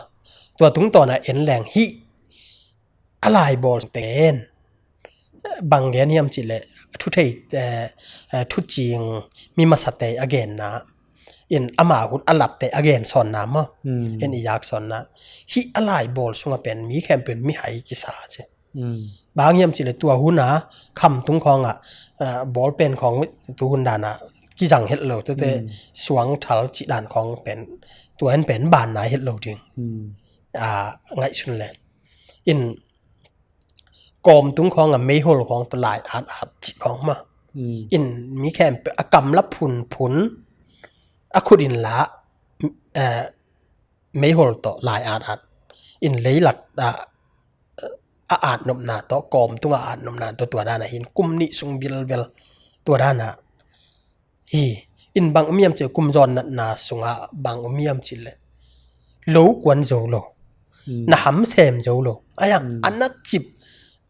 tua tungtawna en leng hih a laibawl ten bang gen hiam cihleh, thuthei, eh, eh, thucing mi masate a genna, in ama hun a lapte a gen sawnna maw? In i yak sawnna. Hih a laibawl sungah pen mi khempeuh in mihai kisa ci. Bang hiam cihleh tua huna khamtung khawngah, eh, bawlpen khawng tu hun danah kizang het lo, tete suangthal cih dan khawng pen tua in pen ban nai het lo ding. Ah, ngaihsun le in kawmtung khawngah meihol khawng tawh lai atat cih khawng mah. In mi khempeuh a kam la phunphun, a khut in la, eh, meihol tawh lai atat. In leilak ah, a atnopna tawh, kawmtung a atnopna tawh tua danah hin kum nih sung vilvel tua danah hi. In bang om hiam cih, kum zawn natna sungah bang om hiam cihleh lo kuan zo lo, na hamsem zo lo, a na cip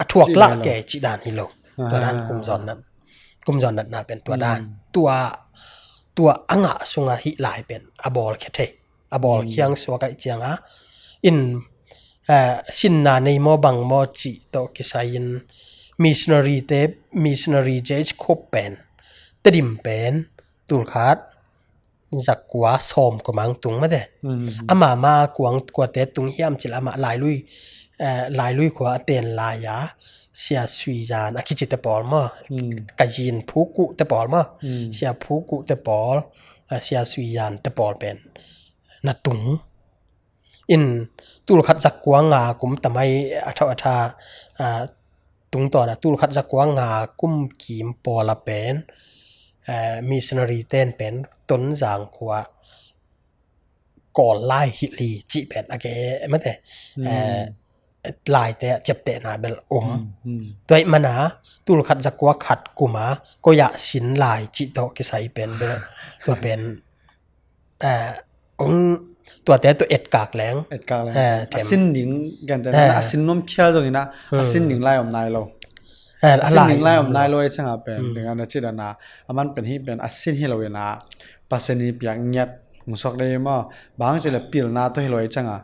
a thuak lah kei cih dan hi lo. Tua dan kum zawn nat, kum zawn natna pen tua dan, tua, tua a ngah sungah hih lai pen a bawl khia thei, a bawl khiang suak ahih cianga in, eh, sinna nei maw bang maw cih tawh kisai-in missionary te, missionary J H Cope pen, Tedim pen tulkhat zakua sawm kumang tung mate. Ama ma kuang kuate tung hiam cihleh amah Lailui, eh, Lailui khua a ten lai-a Sia Sui Zan a kicite pawl maw? Ka zin Phu Kuh te pawl maw? Sia Phu Kuh te pawl, eh, Sia Sui Zan te pawl pen na tung. In tulkhat zakua nga kum tamai a thau a tha, ah, tungtawna tulkhat zakua nga kum kim pawla pen, eh, missionary ten pen Tonzang khua Kawl lai hilh hi cih pen a ke mate, eh, laite a ciaptehna bel um. Tua ih mana tulkhat zakua khat kuma koi-ah sin lai cih tawh kisai pen bel tua pen, eh, ong tuate tawh etkak leng. Etkak leng. Eh, a them. Sin ding, gente na a sin nuam phial zongin ah, a sin ding lai om nai lo. Eh, a sin ding lai om nai lo, i canga pen, ding ana ci dana, a man pen hi pen, a sin hi lo ina, Pasian i piak ngiat, hong suak dei maw, bang ci le pilna tawh hi lo, i canga.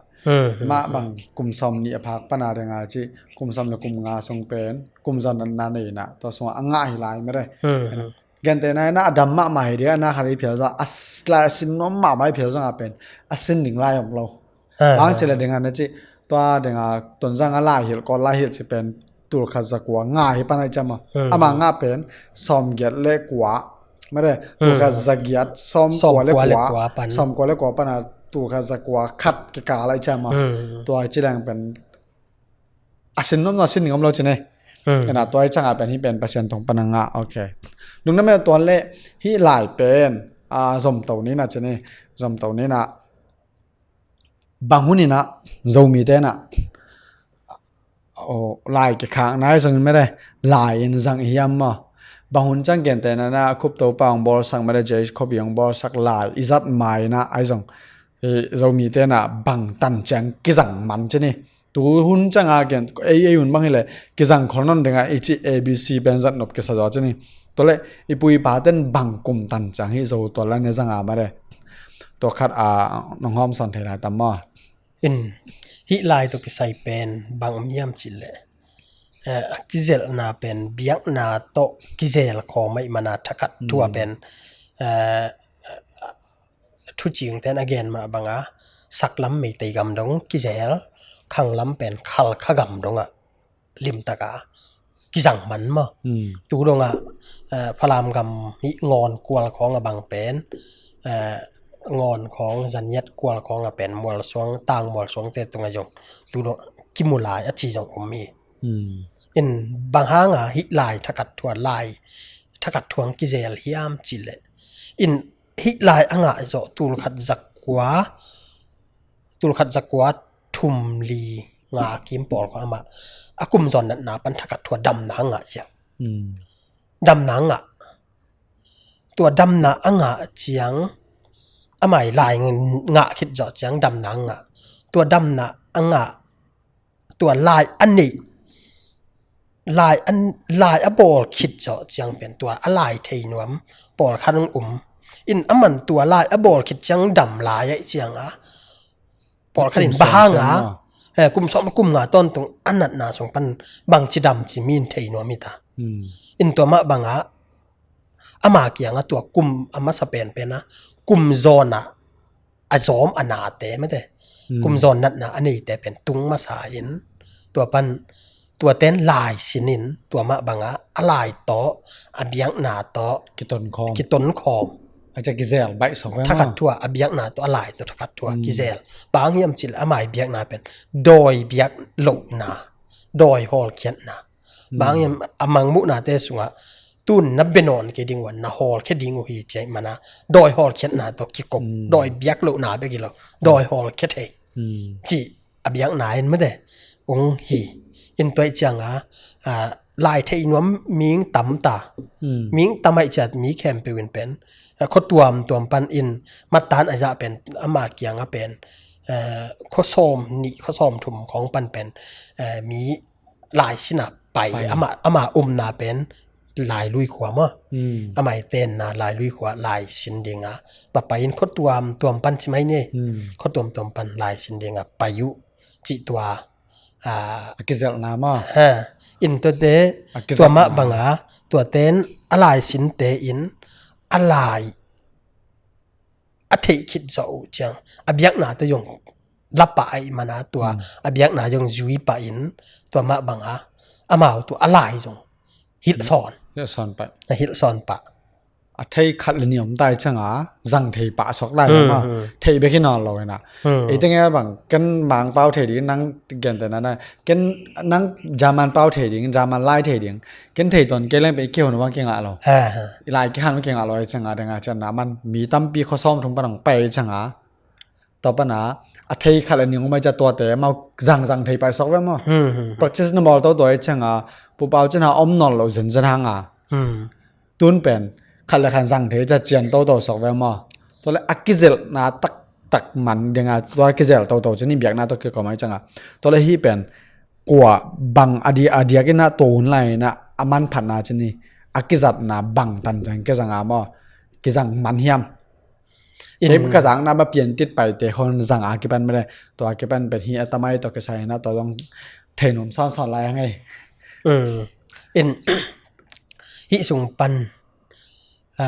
Mah bang kum sawm nih a phak pana ding a ci, kum sawm le kum nga sung pen, kum zan na nei ina, tua sungah a ngah hi lai mede. Gente na, na a dam mahmah hi ding a, na khat i phial zong, a s-, lai a sin nuam mahmah i phial zong a pen, a sin ding lai om lo. Bang ci le ding a na ci, tua ding a Tonzang a lai hilh, Kawl lai hilh ci pen, tulkhat zakua nga hi pan a i cama. Ama nga pen, sawm giat le kua. Mede, tulkhat zagiat, sawm kua le kua pan. Sawm kua le kua pan a, tulkhat zakua khat kikal a i cama. Tua ci leng pen, a sin nuam nuam, a sin ding om lo ci ne. Ena tua i canga pen hi pen Pasian tong pana nga, ok. Lungdam e, tua le hi lai pen, a, zomto nina ci ne. Zomto nina. Bang hun ina, Zomi tena. O, lai kikhak nai zong mede, lai in zang hiam maw. Bang hun cang gente na na, Cope Topa hong bawlsak mede, J H Cope hong bawlsak lai, i zat mai na, ai zong. I Zomi tena bang tan ciang kizang man ci ni. Tu hun canga gen, ei, ei hun bang hi le, kizang khol non ding a, i ci A B C pen zat nop kisa zaw ci ni. Tua le, i pu i pa ten bang kum tan ciang hi zo tua la ne zang a mede. Tua khat a, nong hawm sawn thei lai tam maw. In, hih lai tawh kisai pen, bang om hiam ci le. Eh, a kizelna pen, biakna tawh kizel khawm ahih mana thakat thua pen, eh, thucing ten a gen mah banga, saklam Meitei gam dong kizel, khanglam pen Khalkha gam dongah limtaka kizang man maw. Tu dongah, eh, Falam gam hih Ngawn kual khawng a bang pen, eh, Ngawn khawng, Zaniat kual khawng a pen Mualsuang, Tang Mualsuang te tungah zong tu dong kimu lai a ci zong om hi. In bang hanga hih lai thakat thua lai, thakat thuang kizel hiam ci le. In hih lai a ngah zawh tulkhat zakua, tulkhat zakua thum li nga kim pawl kha amah a kum zawn natna pan thakat thua damna a ngah ciang. Damna a ngah. Tua damna a ngah ciang, amah i lai ngah khit zawh ciang damna a ngah. Tua damna a ngah tua lai a neih, lai a, lai a bawl khit zawh ciang pen tua a lai thei nuam pawlkhat hong um. In aman tua lai a bawl khit ciang dam lai ahih ciang a, pawlkhat in bang hang a, kum sawm kum nga tawntung a natna sung pan bangci dam ci mi in thei nuam hi ta. In tua mah bang a ama kiang a tua kum a masa penpen a kum zawn a a zawm a nate mate, kum zawn natna a neite pen tung masa in, tua pan tua ten lai sin in tua mah bang a a lai tawh a biakna tawh kiton khawm. Kiton khawm. A ciah kizel baih sawk ve maw? Thakhat thu a a biakna tawh a lai tawh thakhat thu a kizel. Bang hiam cih leh amai biakna pen dawi biak lohna, dawi hawlkhiatna. Bang hiam a mangmuhnate sungah tun na bia nawn kei ding uh a na hawlkhia ding uh hi ci ahih man a dawi hawlkhiatna tawh kikop, dawi biak lohna bek hi lo, dawi hawlkhia thei cih a biakna in mate ung hi. In tua ahih ciang a, a, lai thei nuam mihing tam ta. Mihing tam ahih ciang mi khempeuh in pen, a, khua tuamtuam pan in mattan a zah pen ama kiang a pen, a, khua sawm nih khua sawm thum khawng pan pen, a, mi lai sin a pai, ama, ama umna pen Lailui khua maw? Amai tenna Lailui khua lai sin ding a va pai in khua tuamtuam pan ci mai ni. Khua tuamtuam pan lai sin ding a pai uh cih tua, a, a kizelhna maw? Ha. In tuate tua mah bang a tua ten a lai sinte in a lai a theih khit zawh uh ciang a biakna tawh zong la pah ahih man a tua a biakna zong zui pah in tua mah bang a amau tua a lai zong hilh sawn. Hilh sawn pah. A hilh sawn pah. A thei khat le nih om ta ahih ciang a zang thei pah suak lai lo maw? Theih bek hi nawn lo hi na. Ei teng e bang ken Mangpau thei ding nang gente na na, ken nang German pau thei ding, German lai thei ding. Ken thei tawn kei leng pen i kihon bang kingah lo. I lai kikhan bang kingah lo ahih ciang a dang a cian na man mi tampi khua sawm thum pan hong pai ahih ciang a tua pan a a thei khat le nih om ahih ciang tuate amau zangzang thei pai suak ve maw? Practice na mawl toto ahih ciang a Pu Pau Cin Hau om nawn lo zenzen hang a. Tun pen khat le khat zang thei ciang cian toto suak ve maw? Tua le a kizelhna taktak man ding a tua kizel toto cin i biakna tawh kikawm ahih ciang a tua le hih pen kua bang a di, a diak in a tua hun lai in a a manphatna cin i a kizatna bang tan ciang kizang a maw? Kizang man hiam? Kei ka zangna ma Piantit paite hon zang a kipan mene tua kipan pen hi a tamai tawh kisai na tua zong thei nuam sawnsawn lai a ngei. In hih sung pan, a,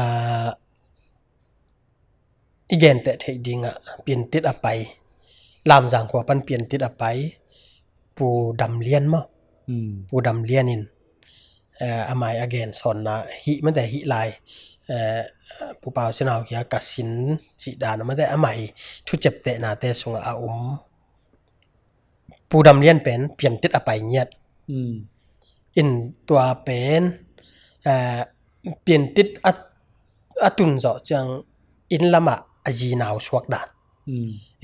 i genteh theih ding a Piantit a pai, Lamzang khua pan Piantit a pai Pu Dam Lian maw? Pu Dam Lian in, eh, amai a gen sawnna hih mate hih lai, eh, Pu Pau Cin Hau hia ka sin cih dan mate amai thuciaptehnate sungah a um. Pu Dam Lian pen Piantit a pai ngiat. In tua pen, eh, Piantit a, a tun zawh ciang inn lamah a zinau suak dan.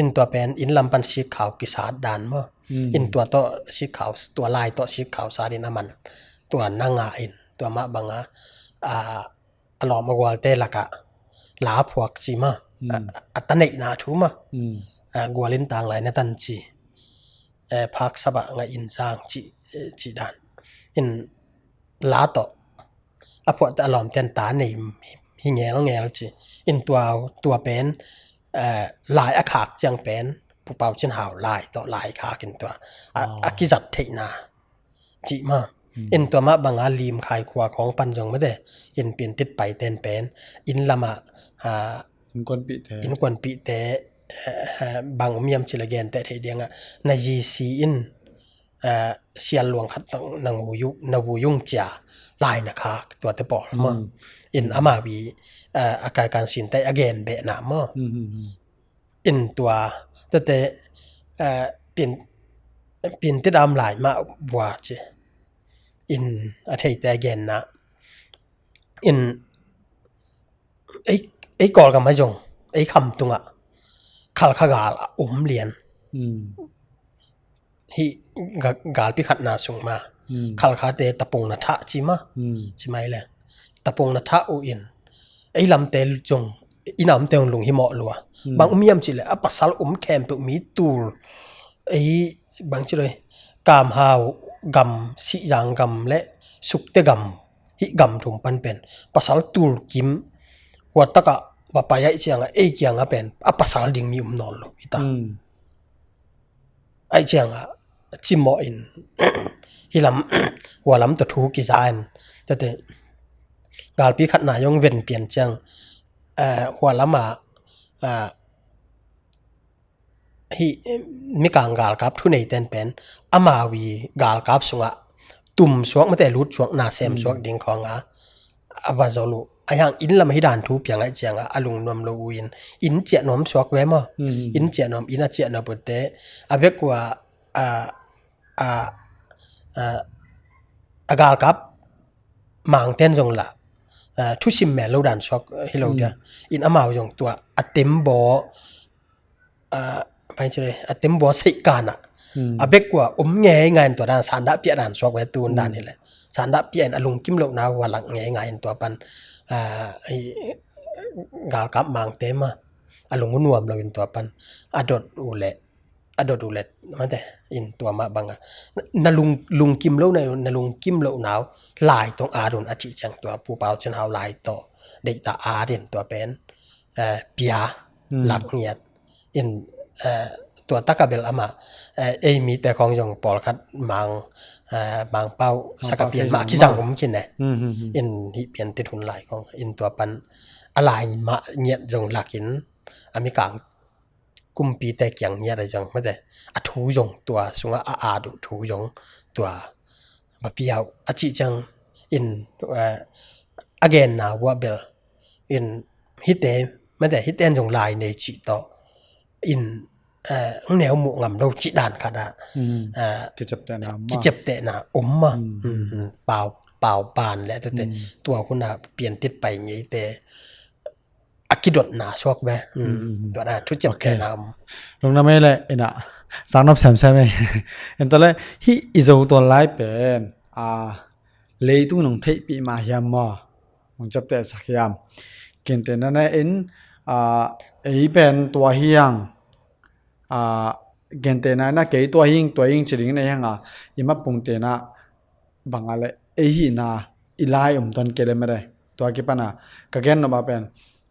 In tua pen inn lam pan sikkhau kisat dan maw? In tua tawh sikkhau, tua lai tawh sikkhau sat in a man tua na ngah in tua mah bang a, a, a lawm a gualte lakah la phuak ci maw? A, a ta neihna thu maw? A, gual in tang lai na tan ci. Eh, phak sabah ngah in zang ci, eh, ci dan. In la tawh a phuahte a lawmte an ta nei hi ngelngel ci. In tua, tua pen, eh, lai a khak ciang pen Pu Pau Cin Hau lai tawh lai khak in tua a, a kizat theihna cih mah. In tua mah bang a Lim Khai khua khawng pan zong mate in Piantit paite in pen inn lamah, ah, innkuanpihte, innkuanpihte, eh, eh, bang um hiam cih leh genteh theih ding a na zi si in, eh, sial luang khat tawh na vui ung, na vui ung cia lai na khak tuate pawl maw? In amau i, eh, a kaikan sinte a gen behna maw? In tua tete, eh, Pian, Piantit a om lai mah vua ci. In a theite a genna in ei, ei Kawlgam a zong ei kham tungah Khalkha gal a om lian. Hih ga, galpi khatna sung mah Khalkhate tapung na thah ci mah. Ci mai le tapung na thah uh in ei lamte zong inn a omte zong lunghimawh lua. Bang um hiam cih leh a pasal um khempeuh mi tul ei, bang ci doi, Kamhau gam, Sihzang gam le Sukte gam, hih gam thum pan pen pasal tulkim, hua takah va pai ahih ciangah ei kiangah pen a pasal ding mi um nawn lo hi ta. Ahih ciangah cimawh in, hih lam, hua lam tawh thu kiza in, tate galpi khat na zong ven pian ciang, eh, hua lamah, eh, hih Mikang galkap thuneiten pen amau i galkap sungah tum suak mate, lut suak, na sem suak ding khawngah a va zol uh. A hiang inn lam hi dan thu piang ahih ciangah a lungnuam lo uh in, inn ciah nuam suak ve maw? Inn ciah nuam, inn a ciah nuam putte a bek uh a, a, a, a, a galkap mangten zong lah, a, thusim mel lo dan suak hi lo dia. In amau zong tua a tembaw, a, bang ci le, a tembaw seih kanah a bek uh a om ngeingai in tua dan sandah piah dan suak ve tun dan hi le. Sandah piah in a lungkim lohna uh a lak ngeingai in tua pan, a, galkap mangte mah a lung uh nuam lo in tua pan a dot uh le, a dot uh le, mate, in tua mah bangah na lung, lungkim lo na, na lungkim lohna uh lai tawh at un a cih ciang tua Pu Pau Cin Hau lai tawh deihtak at in tua pen, eh, pia lak ngiat in, eh, tua takah bel amah, eh, ei mite khawng zong pawlkhat Mang, eh, Mangpau sakapian mah kizang um khin e. In hih piantit hun lai khawng in tua pan a lai mah ngiat zong lakin a Mikang kumpite kiang ngiat a zong mate, a thu zong tua sungah a at uh thu zong tua va pia uh a cih ciang in, eh, a genna uh a bel in hihte, mate, hihte in zong lai nei cih tawh in, eh, neu muh ngam lo cih dan khat ah, eh, kiceptehna om mah. Pau, pau ban le tete tua hun a piantit pai ngeite a kidotna suak ve. Tua na thuciamtehna om. Lungna mei le ina sangnop semsem ei. Enta le hih i Zo tuan lai pen a leitung nong theihpih mah hiam maw? Nong ciaptehsak hiam? Gentehna in, a, ei pen tua hiang, a, gentehna in a kei tua hing, tua hing ci ding in ei hang a, i mapungtehna bang a le ei hihna i lai om tuan kei le mede. Tua kipana ka gen nop a pen,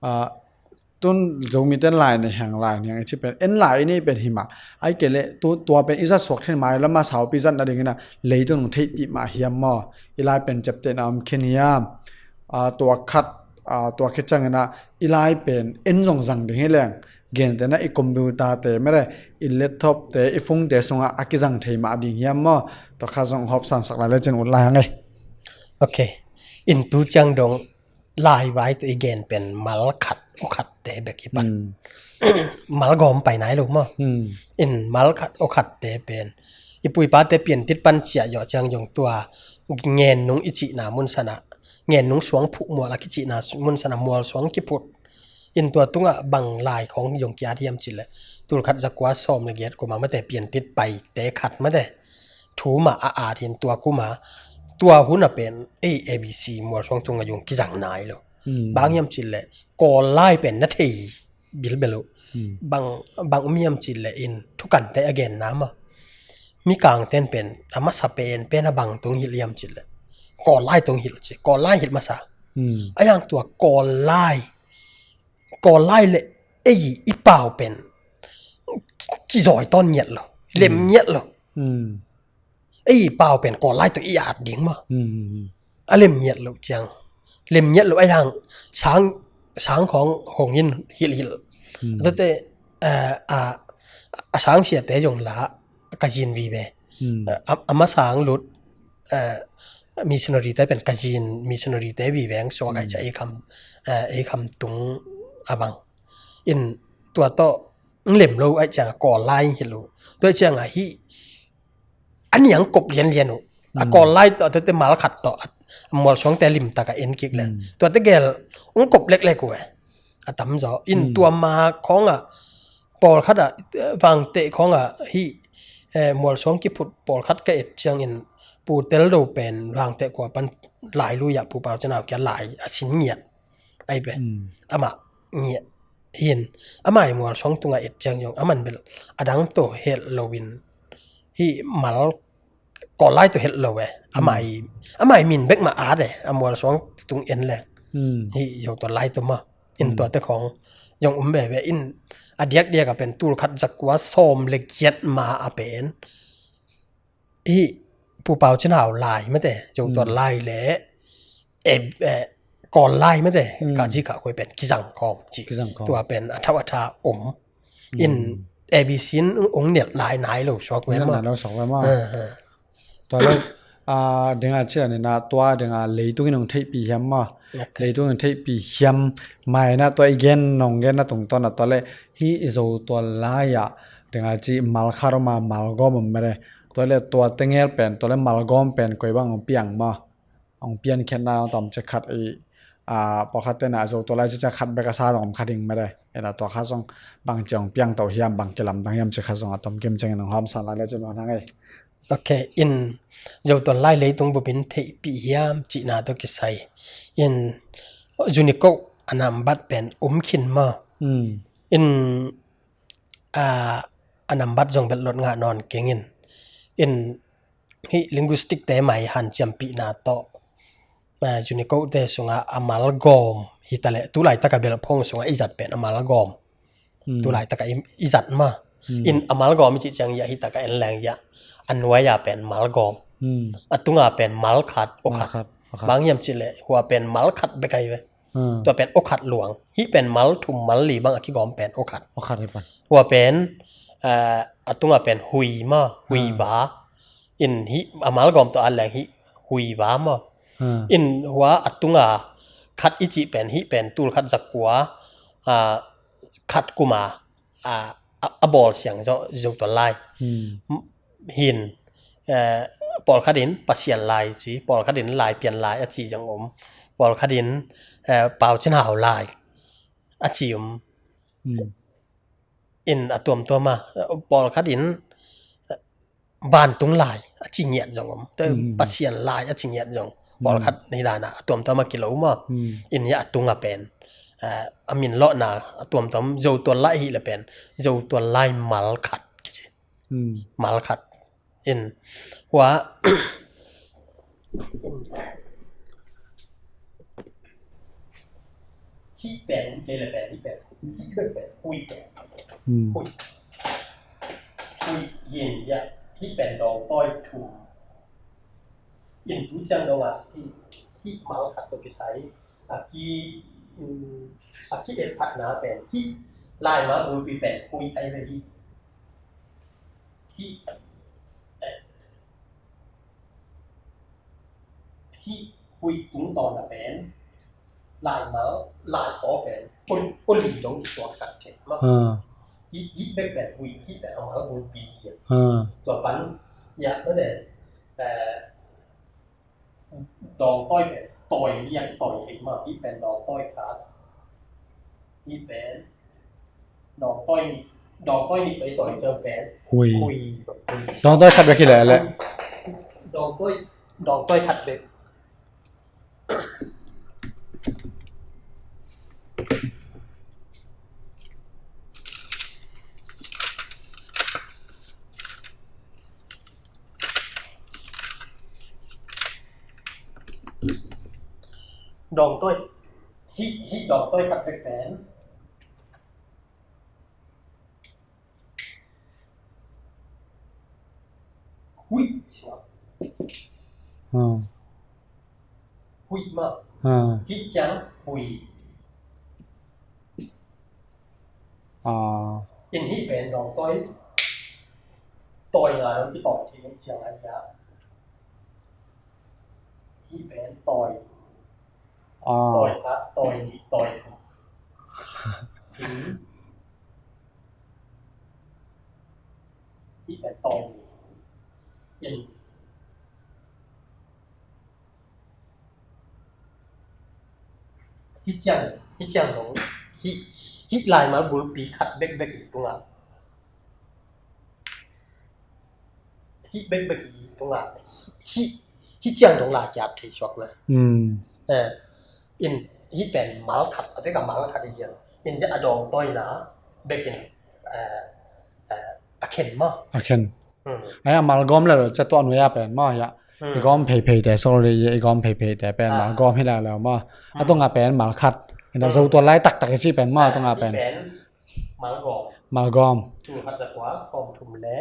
a, tun Zomite lai nei hang, lai nei hang i ci pen en lai i nei pen hi mah. Ai kei le tua pen i zat suak khin mai lama saupi zat nading ina leitung nong theihpih mah hiam maw? I lai pen ciaptehna om khin hiam? A, tua khat, a, tua khit ciang ina i lai pen en zong zang ding hi leng gentehna i computer te mede, i laptop te, i phone te sungah a kizang thei mah ding hiam maw? Tua kha zong hopsansak lai le cin ut lai hang ei. Ok. In tu ciang dong lai vai tu i gen pen mal khat, u khat te bek hi pan. Mal gawm pai nai lo maw? In mal khat, u khat te pen i puipa te piantit pan ciah yawh ciang zong tua ngen nung i cihna mun sanah, ngen nung suang phuh mual a kicihna mun sanah mual suang kiphut. In tua tungah bang lai khawng zong kiat hiam cih le, tulkhat zakua sawm le giat kuma mate piantit paite khat mate thu mah a at hin tua kuma, tua hun a pen ei A B C mual suang tungah zong kizang nai lo. Bang hiam cih le Kawl lai pen na thei bilbel uh. Bang, bang um hiam cih le in thukante a genna mah Mikangten pen a masa pen pen a bang tung hilh hiam cih le Kawl lai tung hilh ci, Kawl lai hilh masa. A hiang tua Kawl lai, Kawl lai le ei i pau pen kizawi tawn ngiat lo, lem ngiat lo. Ei i pau pen Kawl lai tawh i at ding maw? A lem ngiat lo ciang, lem ngiat lo a hiang sang, sang khawng hong in hilhhilh. Tate, eh, a, a sang siate zong la ka zin vive. A, a ma sang lut, eh, missionary te pen ka zin missionary te vive ang suak ai cia ei kham, eh, ei kham tung a vang. In tua tawh lem lo ai ciang a Kawl lai hilh uh. Tua ciang a hi a niang kop lianlian uh. A Kawl lai tawh a tuate mal khat tawh a mual suangte limtak a en kik leng tuate gel ung kop leklek uh e. A tamzaw in tua ma khawngah pawlkhat ah, eh, vangteh khawngah hi, eh, mual suang kiphut pawlkhat ka et ciangin Pu Tel Do pen vangteh kua pan lai lui ah Pu Pau Cin Hau kia lai a sin ngiat. Ai pe amah ngiat hin amah i mual suang tungah et ciang zong aman bel a dang tawh helh loin hih mal Kawl lai tawh het lo e. Amah i, amah i min bek mah at e. A mual suang tung en leng. Hmm. Hih Zotual lai tawh mah. In, hmm, tuate khawng zong um veve in, a diakdiak a pen tul khat za kua sawm le giat ma a pen hih Pu Pau Cin Hau lai mate, Zotual, hmm, lai le, e, e, Kawl lai mate, hmm, ka zi ka koi pen kizang khawm ci. Kizang khawm. Tua pen a thau a tha om. In, hmm, A B C in ung nel nai nai lo suak ve maw. Nel nai lo suak ve maw. Ah, ah. Tua lo, ah, dinga ci a nina tua dinga leitung in ung theihpih hiam maw. Ok. Leitung in ung theihpih hiam mai na tua i gen nong gen na tungtawn a tua le hih i Zotual lai ah dinga ci mal khat om a mal gawm om mede. Tua le tua tengel pen, tua le mal gawm pen koi bang ung piang maw. Ong piankhiatna ong tom cek khat i, a, pawlkhat tena Zotual lai cek khat bek a sa zong om kha ding mede. Ena tua khat zong bang ci ong piang to hiam, bang kilamdang hiam cek khat zong a tom kim ceng in ong hawmsan lai le cin ong hang ei. Ok, in Zotual lai leitung bupin theihpih hiam cihna tawh kisai in Unicode a nambat pen um khin maw. Hmm. In, a, a nambat zong bel lot ngah nawn keng in. In hih linguistic te mai hanciampihna tawh, a, Unicode te sungah a mal gawm hi ta leh, tu laitak a belh phone sungah i zat pen a mal gawm. Hmm. Tu laitak a i, i zat mah. Hmm. In a mal gawm i cih ciang hiah hih tak a en leng hiah a nuai a pen mal gawm. Hmm. A tunga pen mal khat, aw khat. Mal khat, aw khat. Bang hiam cih leh hua pen mal khat bek ahi ve. Hmm. Tua pen aw khat luang. Hih pen mal thum mal li bang a kigawm pen aw khat. Aw khat hi pan. Hua pen, eh, a tunga pen hui maw, hui, hmm, va. In hih a mal gawm tawh a leng hih hui va maw. Hmm. In hua a tunga khat i cih pen hih pen tul khat za kua, ah, khat kuma, ah, a, a bawl siang zawh Zotual lai. Hmm. Hin, eh, pawlkhat in Pasian lai ci, pawlkhat in Laipian lai a ci zong om, pawlkhat in, eh, Pau Cin Hau lai a ci om. Hmm. In a tuamtuam a, pawlkhat in, eh, vantung lai a ci ngiat zong om, tua, hmm, Pasian lai a ci ngiat zong. Hmm. Pawlkhat hi dan a, a tuamtuam a kilo maw. Hmm. In hiah a tunga pen, eh, a min lawhna a tuamtuam Zotual lai hi le pen Zotual lai mal khat kici. Hmm. Mal khat. In hua hih pen, kei le pen, hih pen, hih pen, hui pen. Hmm. Hui. Hui, yin, ya. Hih pen dawngtawi thum. In tu ciang dong a, hih, hih mal khat tawh kisai. A ki, um, a ki et phatna pen, hih laimal bulpi pen, hui ai ve hih. Hih, eh, hih hui tungtawn a pen, laimal, laipaw pen, ol, oli dong kisuaksak thei mah. Ah. Hih, hih bek pen hui, hih pen a mal bulpi hi. Ah. Tua pan, ya, mane, eh, dawngtawi pen tawi lian tawi thei mah, hih pen dawngtawi khat. Hih pen dawngtawi nih, dawngtawi nih pen tawi ciang pen hui. Hui. Dawngtawi khat bek hi leh leh. Dawngtawi, dawngtawi khat bek. Dawngtawi. Hih, hih dawngtawi khat bek pen. Huih suak. Hmm. Huih mah. Hmm. Hih ciang hui. Ah. In hih pen dawngtawi. Tawi nga dong kitawi thei ciang a hia. Hih pen tawi. Ah. Tawi khat, tawi nih, tawi thum. Hih pen tawi nih. In. Hih ciang, hih ciang dong. Hih, hih laimal bulpi khat bekbek in tungah. Hih bekbek hi tungah, hih, hih ciang dong la kiat thei suak le. Hmm. Eh, in hih pen mal khat, a bek a mal khat hi ciang. In ciang a dawngtawina bek in, eh, eh, a khen maw. A khen. Ai a malgawm le lo ca tuah nuai a pen maw, ya. I gawm pheiphei te, sorry, i gawm pheiphei te pen malgawm hi leu leu maw. A tunga pen malkhat. Ina zo tua lai taktak i ci pen maw, a tunga pen malgawm. Malgawm. Tulkhat zakua sawmthum le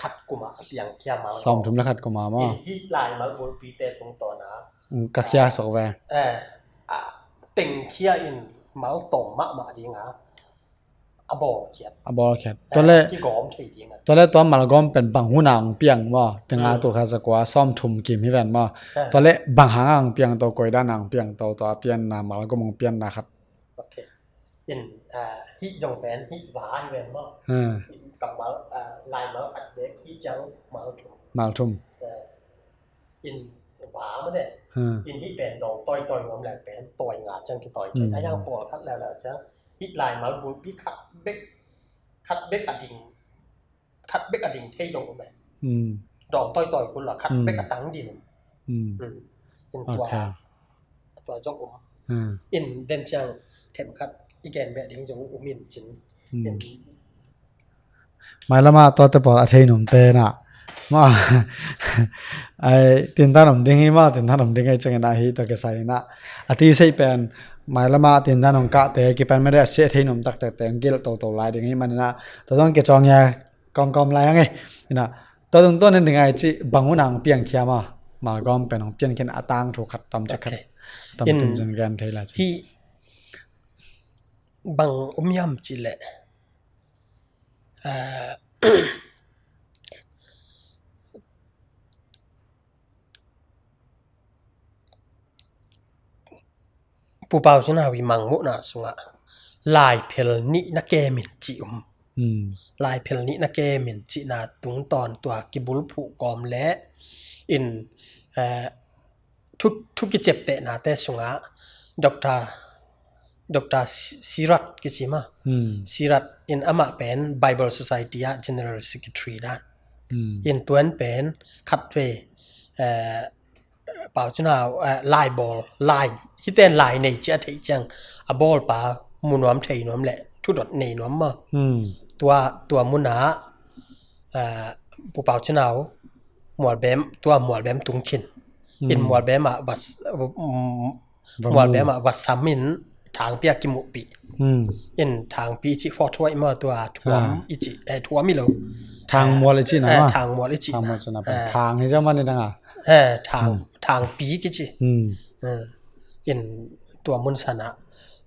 khat kuma a piangkhia malgawm. Sawmthum le khat kuma maw. Hih lai malbulpi te tungtawna ka khia sok ve. Tengkhia in maltawm mahmah dinga a bawlkhiat. A bawlkhiat. Tua le kigawm thei dinga. Tua le tua malgawm pen bang hun ang piang maw. Tenga tulkhat zakua sawmthum kim hi ven maw. Tua le bang hang ang piang to, koi dan ang piang to, tua pianna malgawm ang pianna khat. In hih zong pen hih va hi ven maw. Kammal lai malkhat bek hih ciang malthum. Malthum. In va mah ne. In hih pen dawng tawi tawi nuam le pen tawi nga ciang kitawi thei. A yang pawlkhat leuleu ciang hih lai malbulpi khat bek, khat bek a ding, khat bek a ding thei dong um e. Dawng tawi tawi kul a khat bek a tang din um. In tua, tua zong um. In den ciang themkhat i gen beh ding zong um in cin. Mailama tuate pawl a thei num te na ma ai tintan om ding hi ma, tintan om ding hi ciangin a hi tua kisai ina a ti sei pen mailama tintan om kah te kipan mede a si a thei num taktak te ang gil toto lai ding hi manina tua zong kicawng ia kawmkawm lai ang e ina tua tung tuan in ding ai ci bang un ang piang khia ma malgawm pen hong pian khin a tang thu khat tam ci khat tam tung zin gan thei lai ci. Bang um hiam cih leh, aa, Pu Pau Cin Hau i mangmuhna sungah laiphel nih na kem in cih um. Laiphel nih na kem in cihna tungtawn tua kibulphuh kawm le in, aa, thu, thu kiciaptehnate sungah Doctor, Doctor Si-, Sirat kici ma. Sirat in amah pen Bible Society ah General Secretary dan. In tuan pen khatvei, eh, Pau Cin Hau, eh, lai bawl, lai, hiten lai nei cia theih ciang a bawlpa mu nuam thei nuam le thudot nei nuam ma. Tua, tua munah Pu Pau Cin Hau mualbem, tua mualbem tung khin. In mualbem ah va s-, mualbem ah va sam in thangpi a kimuhpih. In thangpi i cih fawthuai maw tua thuam i cih, eh, thuam i lo. Thangmual i cih na ma. Thangmual i cih na. Thang hi zaman i dang a. Eh, thang, thangpi kici. In tua mun sanah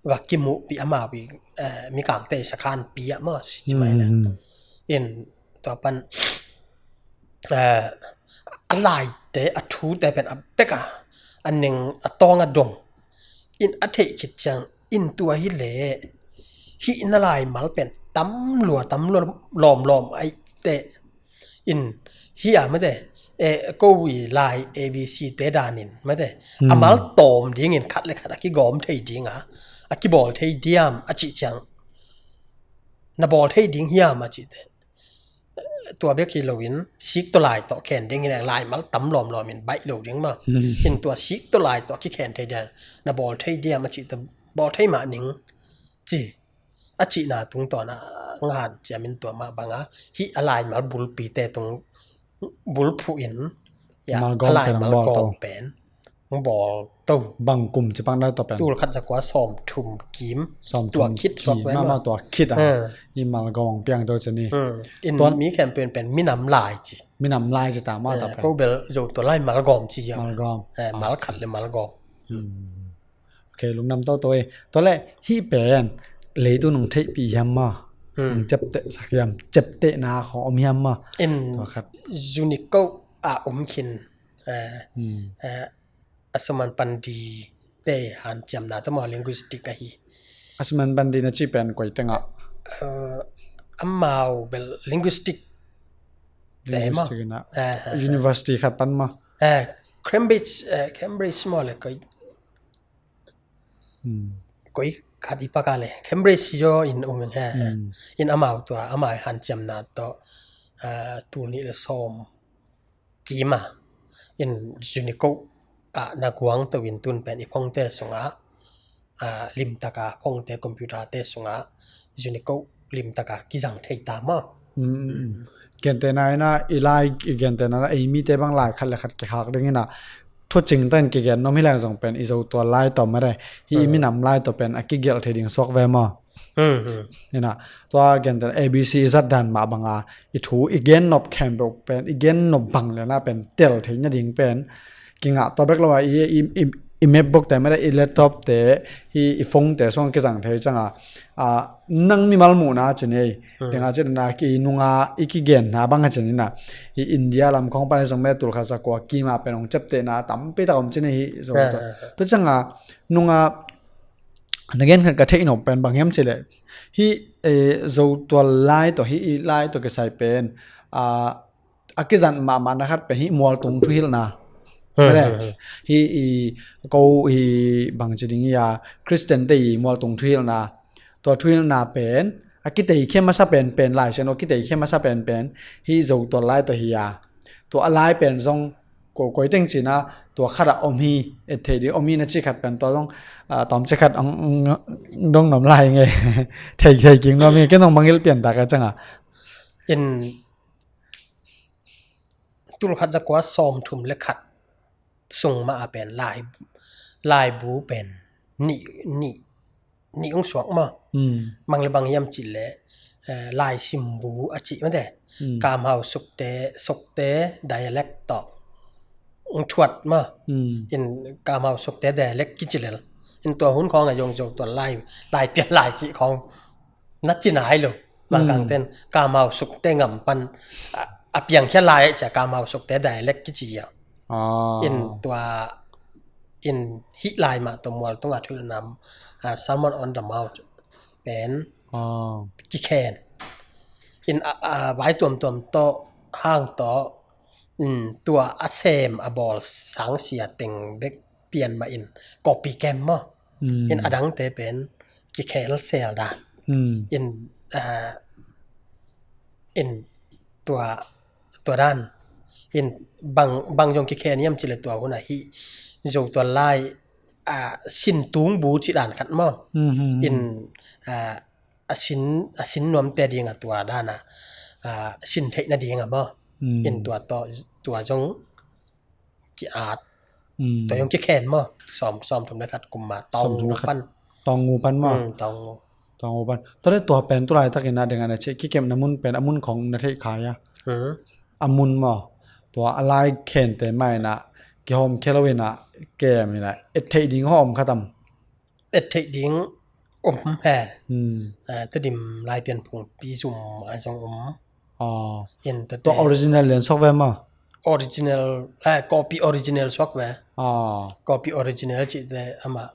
va kimuhpih amau i, eh, mikangte i sakhanpi ah maw si ci mai le. In tua pan, eh, a laite, a thute pen a bek a, a neng a tawng a dong. In a theih khit ciang, in tua hi leh, hih na laimal pen tam lua, tam lua lawmlawm aih teh. In hih a mate, eh, ko i lai A B C te danin mate. A mal tawm dingin khat le khat a kigawm thei ding a, a kibawl thei diam a cih ciang. Na bawl thei ding hiam a cih teh. Tua bek hi loin sik tawh lai tawh khen ding hi leng laimal tam lawmlawm in baih lo ding ma. In tua sik tawh lai tawh kikhen thei diam na bawl thei diam a cih tawh bawl thei mah ning ci a cihna tungtawn a ngan ciamin tua mah banga hih a laimal bulpite tung bulphuh in a laimal gawm pen hong bawl to. Bang kum ci pak na tua pen? Tul khat za kua sawm thum kim. Sawm thum kim. Tua khit suak pen ma. Tua khit a. I mal gawng piang to ci ni. In mi khempeuh pen minam lai ci. Minam lai ci ta ma tua pen. Ko bel zo tua lai mal gawm ci ya. Mal gawm. Mal khat le mal gawm. Ok, lungdam to to e. Tua le hih pen leitu nung theihpih hiam ma. Nung ciapteh sak hiam, ciaptehna khong om hiam ma. In tua khat. Unicode a om khin. Asuman Pande te hanciamna tawh maw linguistic ahi. Asuman Pande na ci pen koi tengah? Amau bel linguistic te maw. University khat pan maw? Cambridge, Cambridge maw le koi. Koi khat i paka le Cambridge yo in um he. In amau tua amai hanciamna tawh tul nih le sawm kima in Unicode ah na guang to in tun pen i phongte sungah limtaka phongte computer te sungah Unicode limtaka kizang thei ta maw. Gentehna in ah, i lai i gentehna in ah, ei mite bang lai khat le khat kikhak ding in ah, thucing tawh in kigen nuam hi leng zong pen i Zotual lai tawh mare, hih i minam lai tawh pen a kigelh thei ding suak ve maw? Hmm, hmm. Ina, tua gentehna A B C i zat dan mah banga i thu i gen nop khempeuh pen, i gen nop bang le na pen tel thei nading pen kingah tua bek lo a, i, i, i, i MacBook te mare, i laptop te, hi i phone te sung kizang thei cianga, a, nang mimal muhna ci nei. Hmm. Tenga ci na ki nunga i kigenna bang a ci na, hi India lam khong pan hi zong mare, tul khat za kua kima pen hong ciaptehna tampi tak om ci nei hi Zotual. Ah, ah, ah. Tua cianga nunga na gen khat ka theih nop pen bang hiam cih leh, hih, eh, Zotual lai tawh, hih i lai tawh kisai pen, ah, a kizat mahmahna khat pen hih mualtung thuhilhna. Hmm, mare, hmm, hmm. Hih i ko hi bang ci ding hi a, Khristian te i mualtung thuhilhna. Tua thuhilhna pen a kiteikhe masa penpen, Lai Siangtho a kiteikhe masa penpen hih Zotual lai tawh hi a. Tua a lai pen zong ko, koi teng cina tua khat a om hi, et thei ding om hi na ci khat pen tua zong, ah, tawm ci khat ang, ang, dong nuam lai nge. Thei, thei kik nuam hi, ken zong mangngilh pian ta ka cianga. In tul khat za kua sawm thum le khat sung mah a pen lai, laibu pen nih, nih, nih ung suak maw. Hmm. Bang le bang hiam cih leh, eh, laisim bu a cih mate. Hmm. Kamhau Sokte, Sokte dialect tawh ung thuat maw. Hmm. In Kamhau Sokte dialect kici lel. In tua hun khawng a zong Zotual lai, lai pian lai cih khawng na ci nai lo. Mangkang ten Kamhau Sokte ngam pan a, a piangkhia lai cia Kamhau Sokte dialect kici a. Ah. In tua, in hih lai mah tua mualtung a thuhilhna, ah, Sermon on the Mount pen, ah, kikhen. In a, a, vai tuamtuam tawh hang tawh, in tua a sem a bawl sangsia teng bek pian mah in copy kem maw. Hmm. In a dangte pen kikhel sel dan. Hmm. In, ah, in tua, tua dan. In bang, bang zong kikhen hiam cih leh tua hun a hih Zotual lai, ah, sin tung bu cih dan khat maw. Hmm, hmm, hmm. In, ah, a sin, a sin nuamte ding a tua dan a, ah, sin theih nading a maw. Hmm. In tua tawh, tua zong ki-at. Hmm. Tua zong kikhen maw. Sawm, sawm thum le khat kum a, sawm thum le khat. Tawngu pan. Tawngu pan maw. Hmm, Tawngu. Tawngu pan. Tua le tua pen tu laitakin a ding a na ci, kikepna mun pen a mun khong na theih khai a. Hmm. A mun maw. Tua a lai khente mah in a, kihawmkhia lo in a, kem in a, et theih ding hawm khatam. Et theih ding om hen. Hmm. Ah, Tedim Laipian Phungpi zum a zong om. Ah. In tua te original lian suak ve maw? Original, eh, copy original suak ve. Ah. Copy original cihte amah.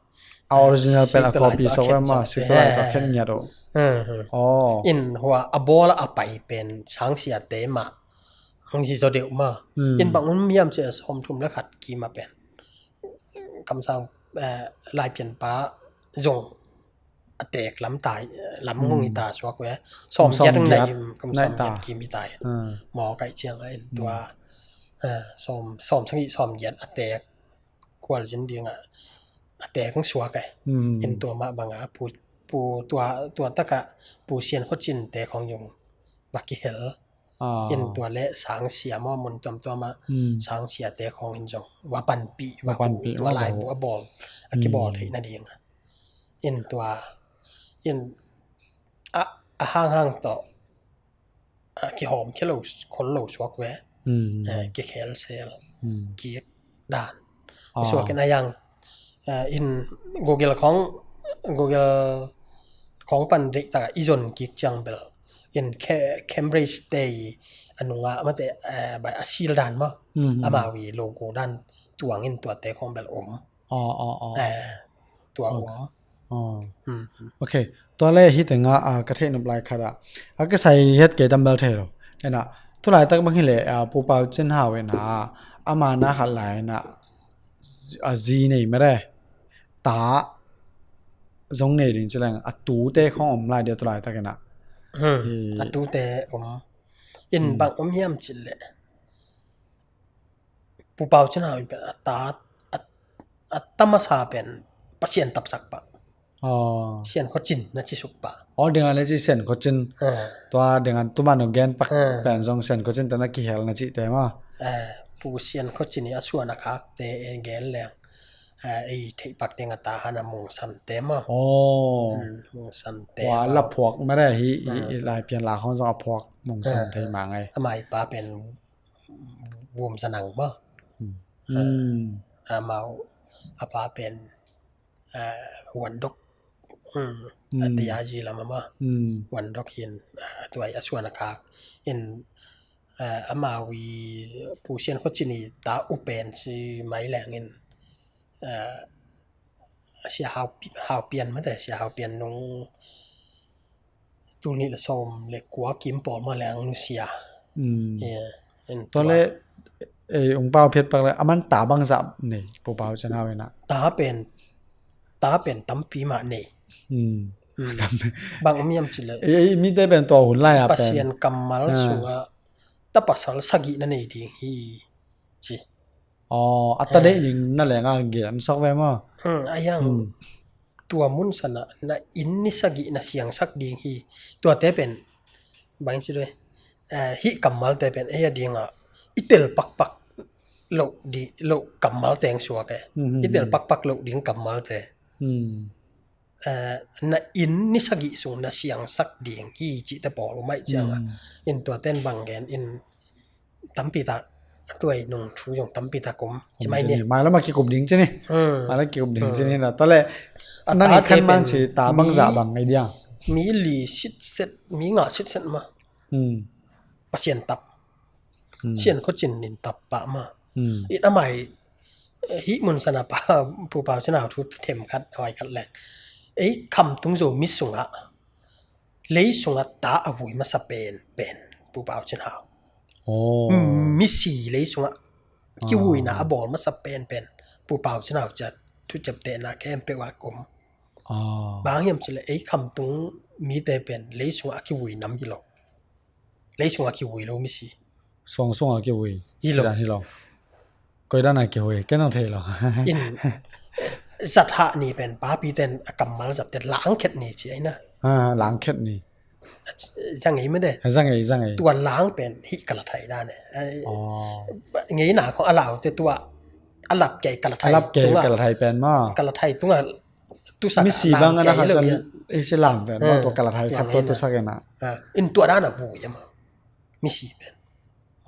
A original pen a copy suak ve maw? Sik tua lai tawh khen ngiat uh. Hmm, hmm. Oh. In hua a bawl a pai pen sangsiate mah. Hong si zaw deuh maw. Hmm. In bang hun hiam cih leh sawm thum le khat kim a pen kamsang, eh, Laipianpa zong a teek lam tai, lam ngong hi ta suak ve. Sawm giat ngong nai, kam sawm giat kim hi tai. Maw kaih ciang a in tua, eh, sawm, sawm sagih sawm giat a teek kual zin ding a, a teek ngong suak e. In tua mah bang a pu, pu tua, tua tak a Pu Sian Khua Cin te khong zong va kihel. Ah. In tua le sangsia maw, mun tuamtuam ah, hmm, sangsiate khawng in zong va panpih, va panpih, tua va laibu a bawl, a kibawl theih nading a. In tua, in a, a hanghang tawh, a kihawmkhia lo, khol lo suak ve. Hmm. Eh, kikhel sel. Hmm. Kik dan. Ah. Suak in a yang, eh, in Google khawng, Google khawng pan deih tak a i zon kik ciang bel in Ca-, Cambridge te i a nungah mate, eh, bai a sil dan maw. Hmm, hmm. Amau i logo dan tuang in tuate khawng bel om. Ah, ah, ah. Eh, tua om. Ah. Hmm, hmm. Ok. Tua le hih tengah, ah, ka theih nop lai khat ah, a kisai het kei tam bel thei lo. Ena, tu laitak bang hi leh, ah, Pu Pau Cin Hau ena, ama na khat lai ena, a zi nei mare, ta zong nei ding ci leng, a tute khawng om lai dia tu laitak ena. Hmm, a tute om. In bang om hiam cih leh Pu Pau Cin Hau in pen a ta, a, a ta masa pen Pasian tapsak pah. Aw. Sian Khua Cin na ci suk pah. Aw, dinga le ci Sian Khua Cin. Ah. Tua dinga tuman u gen pak Ah. pen zong Sian Khua Cin ta na kihel na ci te maw. Ah, Pu Sian Khua Cin i a suan a khak te e gen leng. Ah, ei theih pak dinga ta hana Mung San te maw. Aw. Hmm, Mung San te Wa maw. la phuak ma re hi, i, Ah. i lai pian la khong zong a phuak Mung San Ah. thei ma ngai. Amai pa pen Bum Sa Nang maw. Hmm. Ah, Hmm. amau a pa pen ah, Wan Dok. Hmm. Hmm. A te ya ji lama maw. Hmm. Wan Dok hin, ah, tua i a suan a khak. In, ah, amau i Pu Sian Khua Cin i ta u pen ci mai leng in, ah, Sia Hau Pi-, Hau Pian mate, Sia Hau Pian nung tul nih le sawm le kua kim pawl mah le ang nusia. Mm. Yeah. En Tua tua. le, eh, ung pau phiat pak le, aman ta bang zah nei, Pu Pau Cin Hau ina. Ta pen, ta pen tampi mah nei. Mm. Mm. Bang om hiam ci le. Eh, eh, mite pen tua hun lai a pen. Pasian kammal Ah. sunga, ta pasal sagih na nei ding hi ci. Aw, a ta Eh. deih ding na leng a gen sak ve maw. Hmm, a yang Hmm. tua mun sana na inn ni sagih na siangsak ding hi. Tuate pen bang ci doi. Eh, hih kammalte pen ei a dinga i tel pakpak loh di, loh kammal teng suak e. Hmm, hmm, I tel hmm. pakpak loh ding kammalte. Hmm. Eh, na inn ni sagih sung na siangsak ding hi cihte pawl um aih cianga. Hmm. In tuaten bang gen in tampi tak a tuai nung thu zong tampi tak um ci mai ni. Mai lama kikup ding ci ni. Hmm. Mai lama kikup ding ci ni na. Tua le a nang i tate khan man pen ci ta bang mi, zah bang ngai diang. Mi li sitset, mi ngah sitset ma. Hmm. Pasian tap. Hmm. Sian Khua Cin in tap pah ma. Hmm. It amai, eh, hih mun sana pa, Pu Pau Cin Hau thu them khat, hoi khat leng. Ei Khamtung Zomi sungah, lei sungah ta a vui masa pen, pen, Pu Pau Cin Hau. Oh. Mm, misi lei sungah, kivuina Ah. a bawl masa pen, pen, Pu Pau Cin Hau ca, thu ciaptehna khempeuh ah um. Ah. Bang hiam ci le, ei Khamtung mite pen, lei sungah a kivui nam hi lo. Lei sungah kivui lo misi. Suang sungah kivui. Hi lo. Ci dan hi lo. Koi dan a kivui. Ken ang thei lo. In, zat hah ni pen, papi ten a kammal zat te langkhet ni ci ai na. Ah, langkhet ni. Zang ei mede. Zang ei, zang ei. Tua lang pen, hih kalathai dan e. Ai, Oh. ngei na kong a lau te tua, a lap kei kalathai A lap kei tunga. kalathai pen ma. Kalathai tunga. Tusak Misi lang bang ana kei khat lo cian ya. i si lam ven, Ah, tua kalathai tua khat tua ngai na. tusak ena. Ah, in tua dan a vui ama. Misi pen.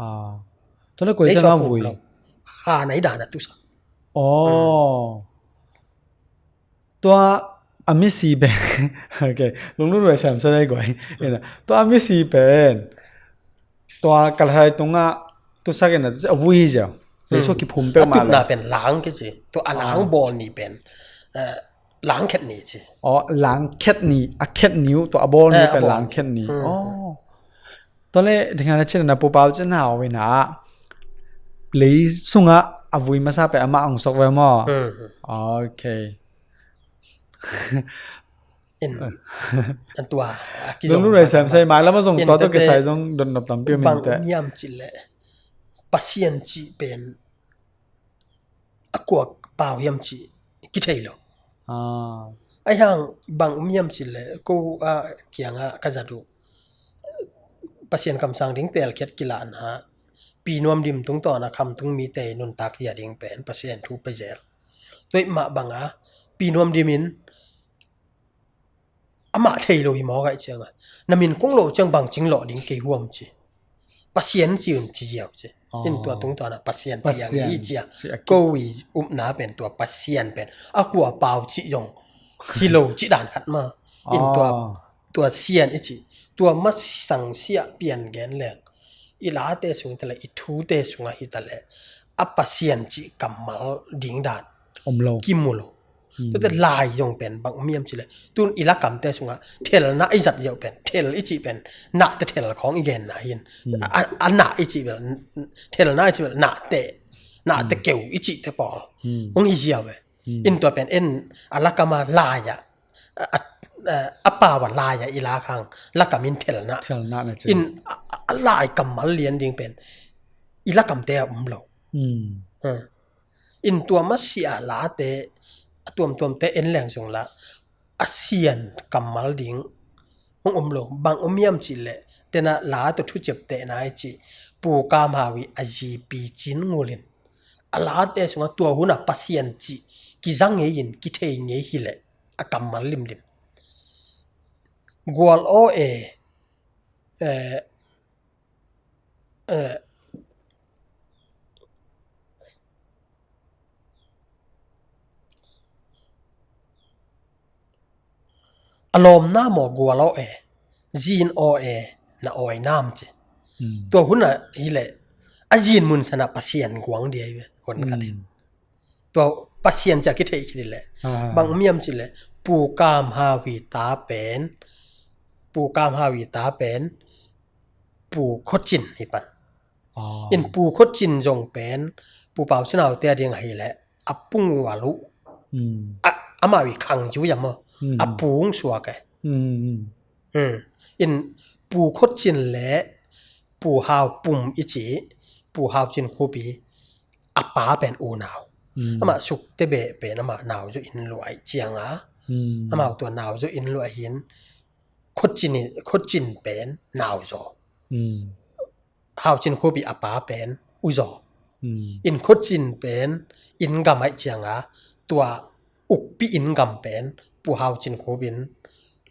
Ah. Tua le koi Lei ciang suak a um vui. lo. Ha nai dan a tusak. Oh. Tua a misi pen. Okay. Lunglut vai sam sa dai guai. Ina. Tua a misi pen. Tua kalathai tunga tusak ina a vui hi ziau. Lei suak kiphum peuh A mah tutna le. pen lang kici. Tua a lang Ah. bawl ni pen, eh, langkhet ni ci. Oh, langkhet ni, a khet ni uh, tua a bawl ni Eh, a pen bawl langkhet ni. ni. Hmm. Oh. Tua le, dinga le cina na Pu Pau Cin Hau ina. Lei sunga a vui masa pen amah ong sok ve maw. Hmm. Okay. In, an tua, a kizong Zong lu nai bang sam bang. sai mai lama zong In tua tua tete kisai zong don nop tampi min bang te. niam ci le. Pasian ci pen. A kuak pau hiam ci. Kithei lo. Ah. Ai hang bang um hiam ci le. Ko a kianga ka zat uh. Pasian kamsang ding tel khiat kilahna. Pi Nuam Dim tungtawna Khamtung mite nuntak zia ding pen. Pasian thu pe zel. Tuai mah banga. Pi Nuam Dim in amah thei lo hi mawk aih cianga. Na min kong lo ciang bang cing lawh ding kei huam ci. Pasian ci un ci ziau ci. Oh. In tua tungtawna Pasian Pasian piang hi cia. ci a ki- Ko i upna pen tua Pasian pen. A kua pau ci zong. Hi lo ci dan khat ma. In tua, Oh. tua sian i ci. Tua masang sia pian gen leng. I late sung tale, i thute sunga hi tale. A Pasian ci kammal ding dan. Om lo. Kimu lo. Hmm. Tua te lai zong pen bang um hiam ci le. Tun i lakamte sunga thelna i zat ziau pen. Thel i ci pen. Nahte thel khong i genna hin. Hmm. A, a nah i ci bel. Thelna i ci bel. Nahte. Nahte Hmm. keu i ci te pawl. Hmm. Ung hi ziau e. Hmm. In tua pen en a lakama lai a. A, a, a pawa lai a i lak hang. Lakam in thelna. Thelna na ci. In a, a, a lai kammal lian ding pen. I lakamte a um lo. Hmm. Hmm. In tua masia late, a tuamtuamte en leng zong la, a sian kammal ding hong om lo. Bang om hiam cih leh, tena la tawh thuciaptehna i cih, Pu Kam Hau i a zi Pi Cin Ngul in a late sungah tua hun a Pasian cih kiza ngei in kithei ngei hi leh a kammal limlim. Gual aw e, eh, eh, a lawmna maw gual aw e, zin aw e, na awi nam ci. Mm. Tua hun a hi leh a zin mun sana Pasian guang dia hi ve, hun khat in. Mm. Tua Pasian cia kithei khit hi leh. Ah. Bang om hiam cih leh, Pu Kam Hau i ta pen, Pu Kam Hau i ta pen, Pu Khua Cin hi pan. Ah. In Pu Khua Cin zong pen, Pu Pau Cin Hau te a ding ahi leh, a pung ual uh. Mm. A, amau i khang zui a maw. Mm. A pung suak e. Mm, mm. Mm. In Pu Khua Cin le Pu Hau Pum i ci, Pu Hau Cin Khup i a pa pen unau. Mm. Amah sukte beh pen amah nauzaw in luah aih cianga. Mm. Amau tua nauzaw in luah hin Khua Cin i, Khua Cin pen nauzaw. Mm. Hau Cin Khup i a pa pen uzaw. Mm. In Khua Cin pen inn gam aih cianga tua ukpi inn gam pen Pu Hau Cin Khup in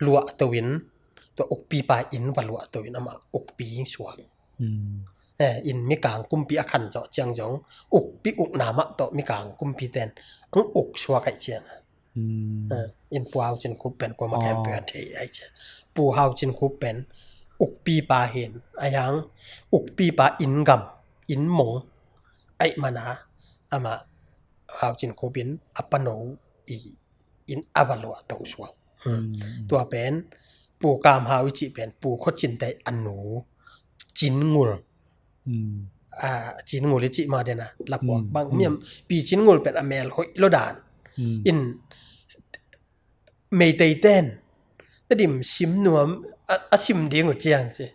luah to in tua ukpi pa inn va luah to in amah ukpi suak. Mm. Eh, in Mikang kumpi a khan zawh ciang zong ukpi ukna mah tawh Mikang kumpi ten ang uk suak aih cianga. Mm. Eh, in Pu Hau Cin Khup pen kuamah khempeuh a thei aih cianga. Pu Hau Cin Khup pen ukpi pa hin, ahi hang ukpi pa inn gam, inn mong aih mana amah Hau Cin Khup in a pano i inn a va luah to suak. Mm. Tua pen Pu Kam Hau i cih pen Pu Khua Cin te a nu Cin Ngul. Mm. Ah, Cin Ngul i cih ma dena lapuak. Mm. Bang om hiam, Pi Cin Ngul pen a mel hoih lo dan. Mm. In Meitei ten Tedim sim nuam a, a sim ding uh ciang ci.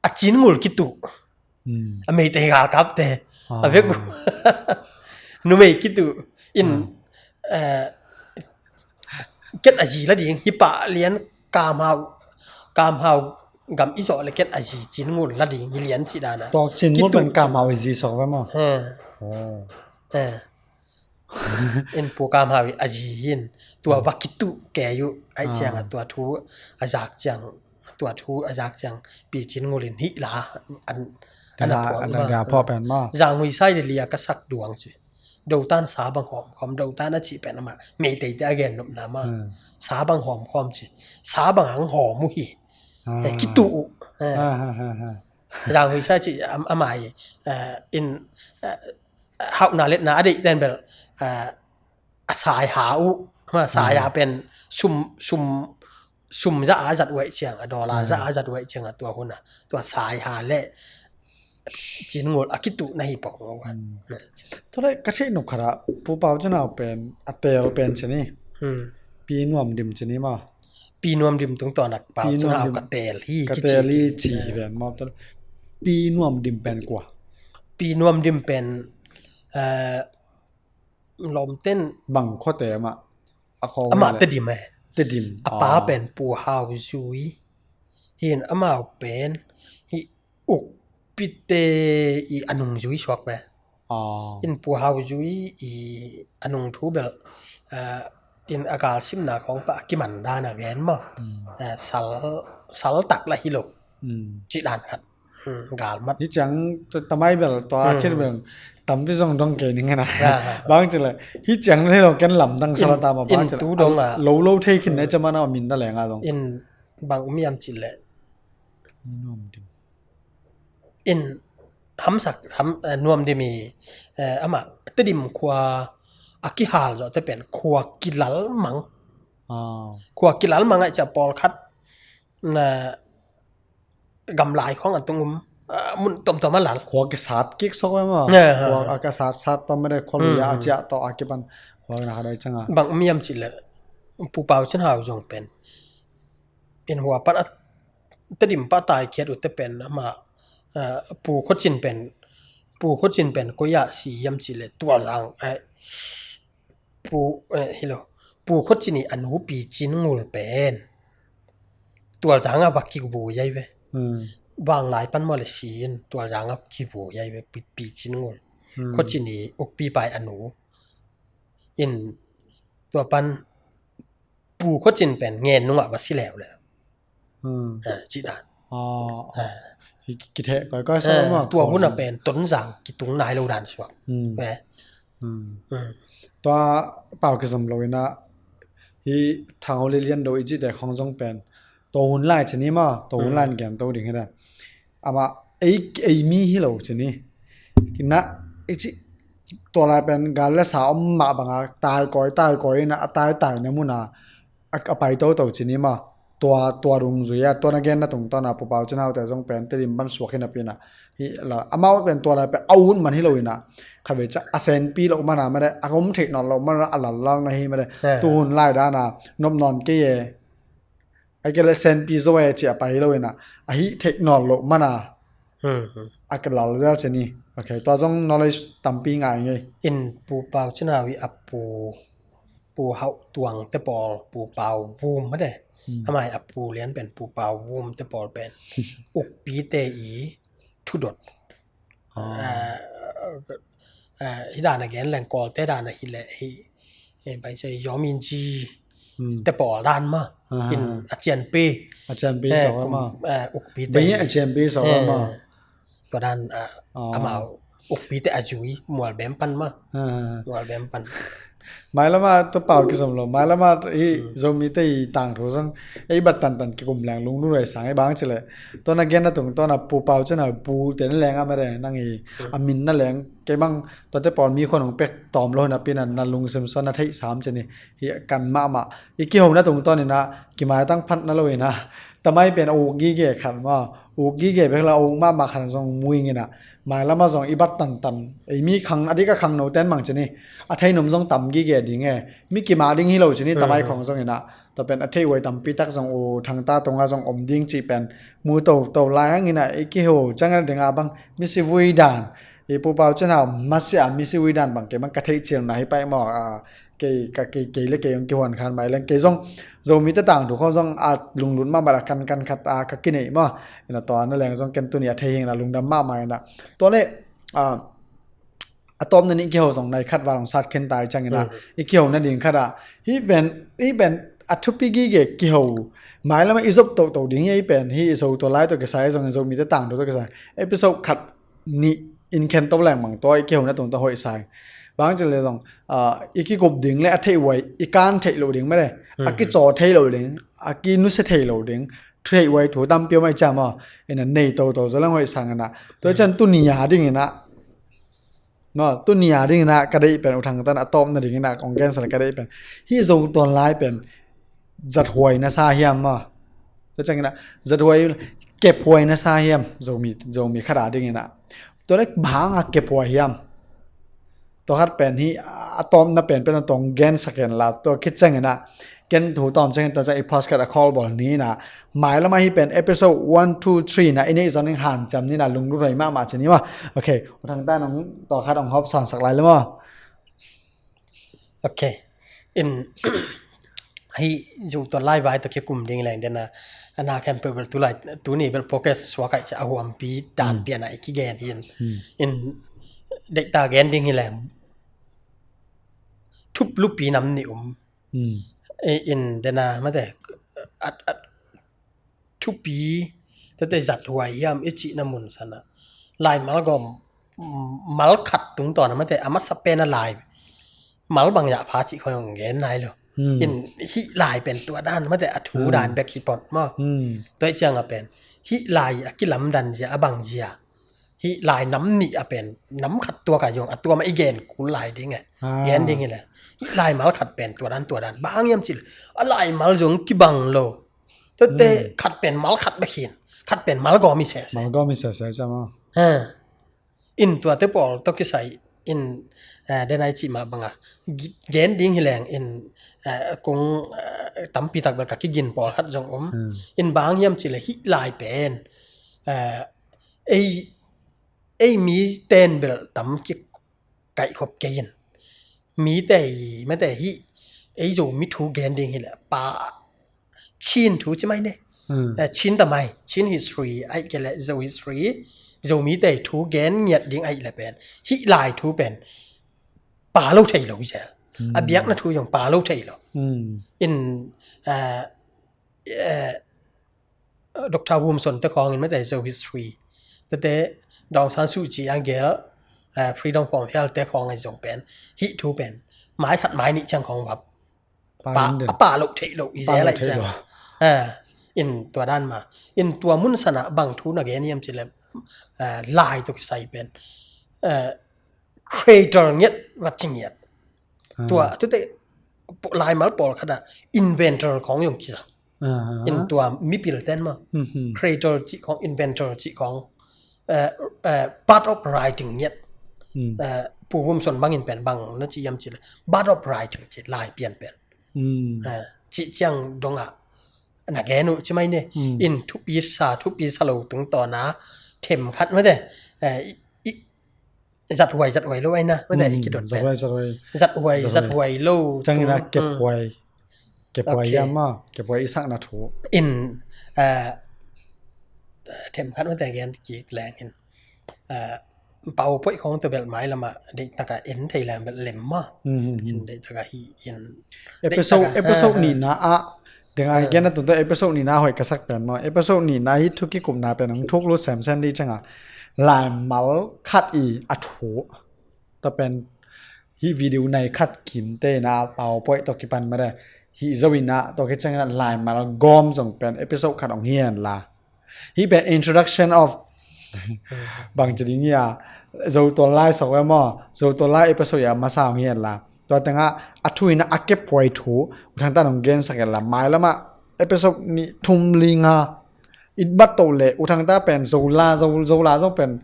A Cin Ngul kituh. Mm. A Meitei galkapte a vek uh. Numei kituh in, eh, ken a zi la ding hi pah lian Kam Hau, Kam Hau gam i zawh le ken a zi Cin Ngul la ding hi lian ci dana. Tua Cin Ngul pen Kam Hau i zi suak ve maw? Eh. Oh. Eh. In Pu Kam Hau i a zi hin tua va kituh kei uh aih cianga tua thu a zak ciang, tua thu a zak ciang Pi Cin Ngul in hih la an, an a phuak ma. Zang Hui Sai le lia ka sak duang ci. Dotan sa bang hawm khawm, Dotan a cih pen amah Meitei te a gen nopna ma. Sa bang hawm khawm ci. Sa bang ang hawm uh hi. Eh, kituh uh. Eh. Zang Hui Sai cih am-, amah i, eh, in, eh, hauhna letna a deih ten bel, ah, a sai ha uh, ma sai ha pen sum, sum, sum za a zat uh aih cianga, dollar za a zat uh aih cianga tua hun a, tua sai ha le Cin Ngul a kituh na hi pong uh. Mm. Tua le ka theih nop khat ah Pu Pau Cin Hau pen a teel pen ci ni. Mm. Pi Nuam Dim ci ni ma. Pi Nuam Dim tungtawn a Pau Cin Hau ka teel hi, ka teel hi ci hi ven maw. Pi Nuam Dim pen kua? Pi Nuam Dim pen, eh, lawmten bang khuate amah? A khua amah le Tedim e. Tedim. A pa pen Pu Hau Zui. Hin amau pen hi ukpite i a nungzui suak ve. Ah. In Pu Hau Zui i a nungthu bel, eh, in a galsimna khawng pah a kiman dan a gen maw. Mm. Eh, sal, sal tak la hi lo. Mm. Cih dan khat. Hmm, galmat. Hi ciang ta-, tamai bel tua khit bel tampi zong dong kei ning na. Ah. Bang ci le hi ciang le lo ken lamdang sala ta ma bang ci le tu dong a lo lo thei khin ne cama na min na le nga dong. In bang um hiam ci le. In hamsak, ham, eh, Nuam Dim i, eh, amah Tedim khua a kihal zawh te pen khua kilal mang. Ah. Khua kilal mang aih cia pawlkhat na gamlai khawng an tung um, ah, mun tomtom a lal. Khua kisat kik sok em a. Ya, ha, khua ha. A kisat sat tom mede khua lui a ciah tawh a kipan khua na hadai canga. Bang um hiam ci le Pu Pau Cin Hau zong pen in hua pan a Tedim pah tai khiat uh te pen ama, ah, Pu Khua Cin pen, Pu Khua Cin pen koi ah si hiam ci le tua zang, eh, Pu, eh, hi lo. Pu Khua Cin i a nu Pi Cin Ngul pen Tualzang a va kibu yai ve. Hmm. Vanglai pan maw le si in Tualzang a kibu yai ve Pi, Pi Cin Ngul. Hmm. Khua Cin i ukpi pai a nu. In tua pan Pu Khua Cin pen ngen nungah va si leuleu. Hmm. Ah, ci dan. Ah, ah. Ki, ki, kitheh koikoi sa, ah, maw, tua hun a pen Tonzang kitung nai lo dan suak. Hmm. Eh. Hmm. Hmm. Tua pau kizom lo in ah hi Thang Ho le Lian Do i cite khong zong pen tua hun lai ci ni maw, tua hun lai in gen to ding hi da. Amah ei, ei mi hi lo ci ni. Ina i ci tua lai pen gal le sa om mah banga tai koi, tai koi ina a tai tai na muna a, a pai toto ci ni maw. Tua, tua dungzui a, tua na genna tungtawn a Pu Pau Cin Hau te zong pen Tedim pan suak hi napi na. Hi la, amau pen tua lai pen a ut man hi lo ina. Kha ve ca a senpi lo mana made, a om theih nawn lo mana a lallal na hi made. Eh. Tu hun lai dana nop nawn kei e. Ai ke le senpi zo e ci a pai lo ina. A hi theih nawn lo mana. Hmm, hmm. A ka lal zel ci ni. Ok, tua zong knowledge tampi ngai ngei. In Pu Pau Cin Hau i a pu, Pu Hau Tuang te pawl, Pu Pau Vum made. Hmm. Amah i a pu lian pen Pu Pau Vum te pawl pen ukpi te i thudot. Ah. Ah, ah, hi dan a gen leng Kawlte dan a hi le hi, eh, bai cia Yomin Ji, hmm, te pawl dan ma. Ah. In a cianpi. A cianpi, eh, so kum, ma. Eh, ukpi te. Bai a cianpi so, eh, ma. Tua dan, ah, ah, amau ukpi te a zui, mual bem pan ma. Ah. Mual bem pan. Mailama tua pau kizom lo, mailama hi, hmm, Zomi te i tangthu zong ei bat tantan kikum leng lungdun huai sang ei bang ci le. Tua na genna tungtawn a Pu Pau Cin Hau pu te na leng a mare nang i, hmm, a min na leng kei bang tua te pawl mi khon hong pek tawm lo napi na, na lungsim suan na theih sam ci ni. Hi kan mahmah i kihona tungtawn ina kimaitang phat na lo ina tamai pen a uk gige khat ma, uk gige bek la a uk mahmah khat zong muing ina. Mailama zong i bat tantan ei mi khang a dik a khangno ten mang ci ni. A thei num zong tam gige ding e. Mi kimah ding hi lo ci ni, tamai khong zong ina. Tua pen a thei huai tampi tak zong U Thang ta tunga zong om ding ci pen mu to to lai hang ina i kiho ciang a ding a bang misi vui dan. I Pu Pau Cin Hau masia misi vui dan bang kei bang ka theih cil na hi pai maw, a, kei, ka, kei, kei le kei zong kihuan khan mai leng kei zong Zomi te tangthu khong zong a lunglut mahmah a kan, kan khat a ka kinei maw. Ina tua na leng zong ken tuni a thei hing na lungdam mahmah ina. Tua le, a, a tawpna ni kiho zong nai khat va long sat khen tai ciang ina. Hmm. I kiho na ding khat a. Hi pen, hi pen a thupi gige kiho. Mailama i zop toto ding hi pen hi i zo tua lai tua kisai zong Zomi te tangthu tua kisai. Episode khat ni in khen to leng mang tua i kihona tungta hoih sai. Bang ci le zong, ah, i kikup ding le a theih huai, i kan theih lo ding mede. A kicaw thei lo ding, a kinusia thei lo ding. Theih huai thu tampi om ai ciam aw. Ina nei toto zo leng hoih sang ina. Tua i cian tuni a ding ina. No, tuni a ding ina ka deih pen U Thang tan a tawpna ding ina kong gensa le ka deih pen. Hi zo tuan lai pen. Zat huai na sa hiam maw. Tua ciang ina, zat huai, kep huai na sa hiam, Zomi, Zomi khat a ding ina. Tua le bang a kep huai hiam. Tua khat pen hi, a tawpna pen pen a tong gensak hen la, tua khit ciang ina. Ken thu tawm ciang ina, tua ciang i podcast a call bawl ni ina. Mailama hi pen episode one, two, three na, i neih zong ning hanciam ni ina, lungdun huai mahmah ci ni maw. Ok, U Thang ta nong, tua khat ong hop sansak lai le maw. Ok. In, hi, zu tua lai vai tua kikum ding leng dena. Ana kem pe bel tu lai, tu ni bel podcast suakai cia a huampi dan piana i kigen hin. Hmm. In, deih ta gen ding hi leng. Thup lupi nam ni um. Hmm. I, in, dena, mate, at, at, thupi, tete zat huai hiam, i cihna mun sana. Lai mal gawm, mm, mal khat tungtawn a mate, a masa pen a lai. Mal bang ya pha cih khoi hong gen nai lo. Hmm. In hih lai pen tua dan, mate a thu dan bek hi pot maw. Hmm. Tua i ciang a pen. Hih lai a kilam dan zia, a bang zia. Hih lai nam nih a pen, nam khat tua ka zong, a tua ma i gen kul lai ding e. Ah. Gen ding hi le. Hih lai mal khat pen, tua dan, tua dan. Bang hiam cih le. A lai mal zong kibang lo. Tua te khat pen mal khat bek hin. Khat pen mal gawm hi sese. Mal gawm hi sese, cama. Ha. In tua te pawl tua kisai in, eh, denai cih mah banga. Gi-, gen ding hi leng in, eh, kung, eh, tampi tak bel ka kigin pawl khat zong om. Hmm. In bang hiam cih le hih lai pen, eh, ei, ei mi ten bel tam kikaih khop kei in. Mite i, mate hih ei Zomi thu gen ding hi leh pa Chin thu ci mai ne. Hmm. Eh, Chin ta mai, Chin history, ahih kei leh Zo history, Zomite thu gen ngiat ding ahih leh pen, hih lai thu pen pa lo thei lo zel. Hmm. A biakna thu zong pa lo thei lo. Hmm. In, eh, eh, Doctor Pu Vum Son te khawng in mate Zo history. Tete Daw Aung San Suu Kyi a gel, eh, Freedom for All te khawng a zong pen, hih thu pen mai khat mai nih ciang khawng va Pa, Pa, in den. A pa lo thei lo, i Pa zel lo ai thei ciang. Lo. Eh, in tua dan ma. In tua mun sana bang thu na gen hiam ci leh, eh, lai tawh kisai pen. Eh, creator ngiat, va ci ngiat. Ah. Tua, tute, po-, laimal pawlkhat ah inventor khawng zong kizang. Ah, ah, ah. In tua mipil ten ma. Hmm, hmm. Creator cih khawng, inventor cih khawng. Eh, eh, part of writing ngiat. Hmm. Eh, Pu Vum Son bangin pen bang na ci hiam ci leh. Part of writing ci lai pian pen. Hmm. Eh, cih ciang dong ah na gen uh ci mai ne. Hmm. In thupi sa, thupi sa lo tungtawn a themkhat mate. Eh, i, i, zathuai, zathuai lo ai na. Mate, hmm, i kidot pen. Zathuai, zathuai. Zathuai, zathuai. Zathuai lo. Ciangin a tung, kephuai. Hmm. Kephuai. Okay. Hiam maw, kephuai i sakna thu. In, eh, themkhat mate gen kik leng in. Eh, PowerPoint khawng tawh bel mailam ah deihtak a en thei leng bel lem maw. Hmm, hmm, hmm. In deihtak a hi in. Episode, deihtak a, episode ah, nihna ah, deng a, ah, gen a tungtawn episode nihna hoih ka sak pen maw. Episode nihna hi thu kikupna pen hong thuk lut semsem ding ciang a, laimal khat i a thu. Tua pen hih video nai khat kimte in a PowerPoint tawh kipan mate. Hih zo in a tua khit ciangin a laimal gawm zong pen episode khat hong hi hen la. Hih pen introduction of bang ci ding hia, Zo Tual Lai sok ve maw? Zo Tual Lai episode a masa hong hi hen la. Tua teng a, a thu in a kephuai thu U Thang Tan hong gensak hen la. Mailam ah episode nih thum li nga i mat to leh U Thang Tan pen Zola, Zo, Zola zong pen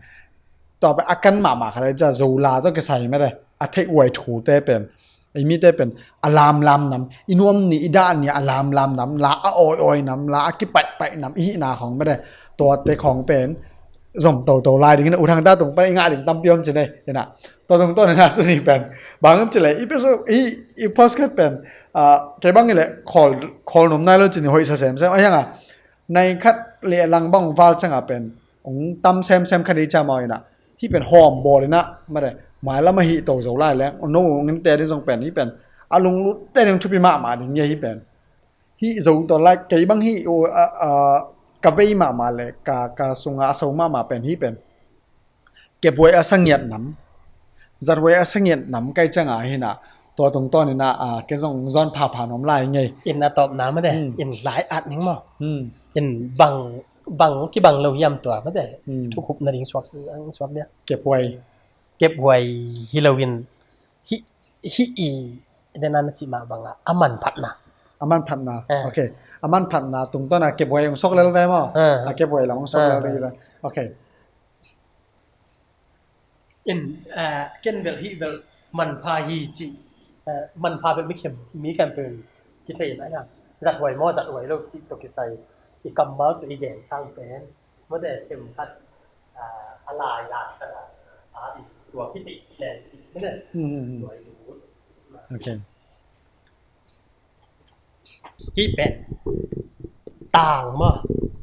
tua pen a kan mahmah khat a i cia Zola tawh kisai mate. A theih huai thute pen, i mite pen a lamlam nam, i nuam ni, i dah ni a lamlam nam, la a awiawi nam, la a kipaihpaih nam i hihna khawng mate. Tuate khawng pen zom toto lai ding in a U Thang Tan tung pan i ngah ding tampi om ci ne. Ina, tua tungtawn in a tuni pen bang om ci leh, i episode, i, i podcast pen, ah, kei bang i leh khawl, khawl nuam nai lo ci ni, hoih sa semsem a hiang a. Nai khat le lang bang val ciang a pen hong tam semsem kha ni cia maw ina. Hih pen hawm bawl ina, mate, mailam a hih to zo lai leng, no ngin te ding zong pen, hih pen a lunglut te ding thupi mahmah ding hia hih pen. Hih Zo Tual Lai, kei bang hih, uh, uh, uh, ka vei mahmah le ka, ka sung a a so mahmah pen hih pen kephuai a sa ngiat nam, zathuai a sa ngiat nam ka hih ciang a hi na, tua tungtawn ina, ah, kei zong zawn phapha nuam lai ngei. In a tawpna mate, hmm, in lai at ning maw. Hmm. In bang, bang kibang lo hiam tua mate. Hmm. Thukhupna ding suak, suak dia. Kephuai. Kephuai hi lo in hih, hih i, den a na cih mah bang a, a manphatna. A manphatna. Eh. Okay. A manphatna tungtawn a kephuai hong sok lel ve maw. Eh. A kephuai lam hong sok lel ve. Eh. Okay. In, eh, ken bel hih bel manpha hi ci, eh, manpha bel mi khem, mi khempeuh in kithei na hiam. Zathuai maw, zathuai lo cih tawh kisai, i kammal tawh i gen sang pen, mate, themkhat, eh, a lai lak khat a, a, i tua kithei pen cih, mate. Hmm, hmm, hmm. Tua i lut. Okay. Hih pen tang maw.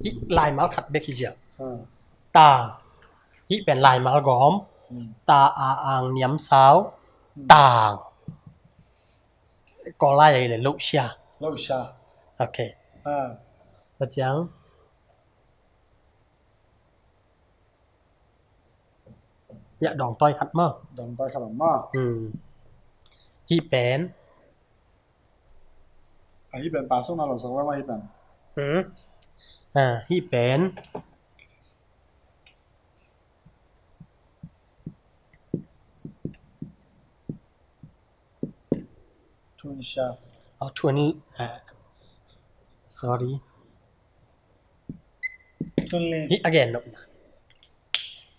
Hih laimal khat bek hi ziau. Hmm. Tang. Hih pen laimal gawm. Hmm. Ta, a, ang, niam, sau. Hmm. Tang. Kawl lai a hi leh lohsia. Lohsia. Okay. Ah. Tua ciang. Ya, dawngtawi khat maw. Dawngtawi khat maw. Hmm. Hih pen. Ah, hih pen pa sung na lo sak ve maw hih pen. Hmm. Ah, hih pen. Tunisia. Oh, Tun, ah, sorry. Tunli. Hih again, no.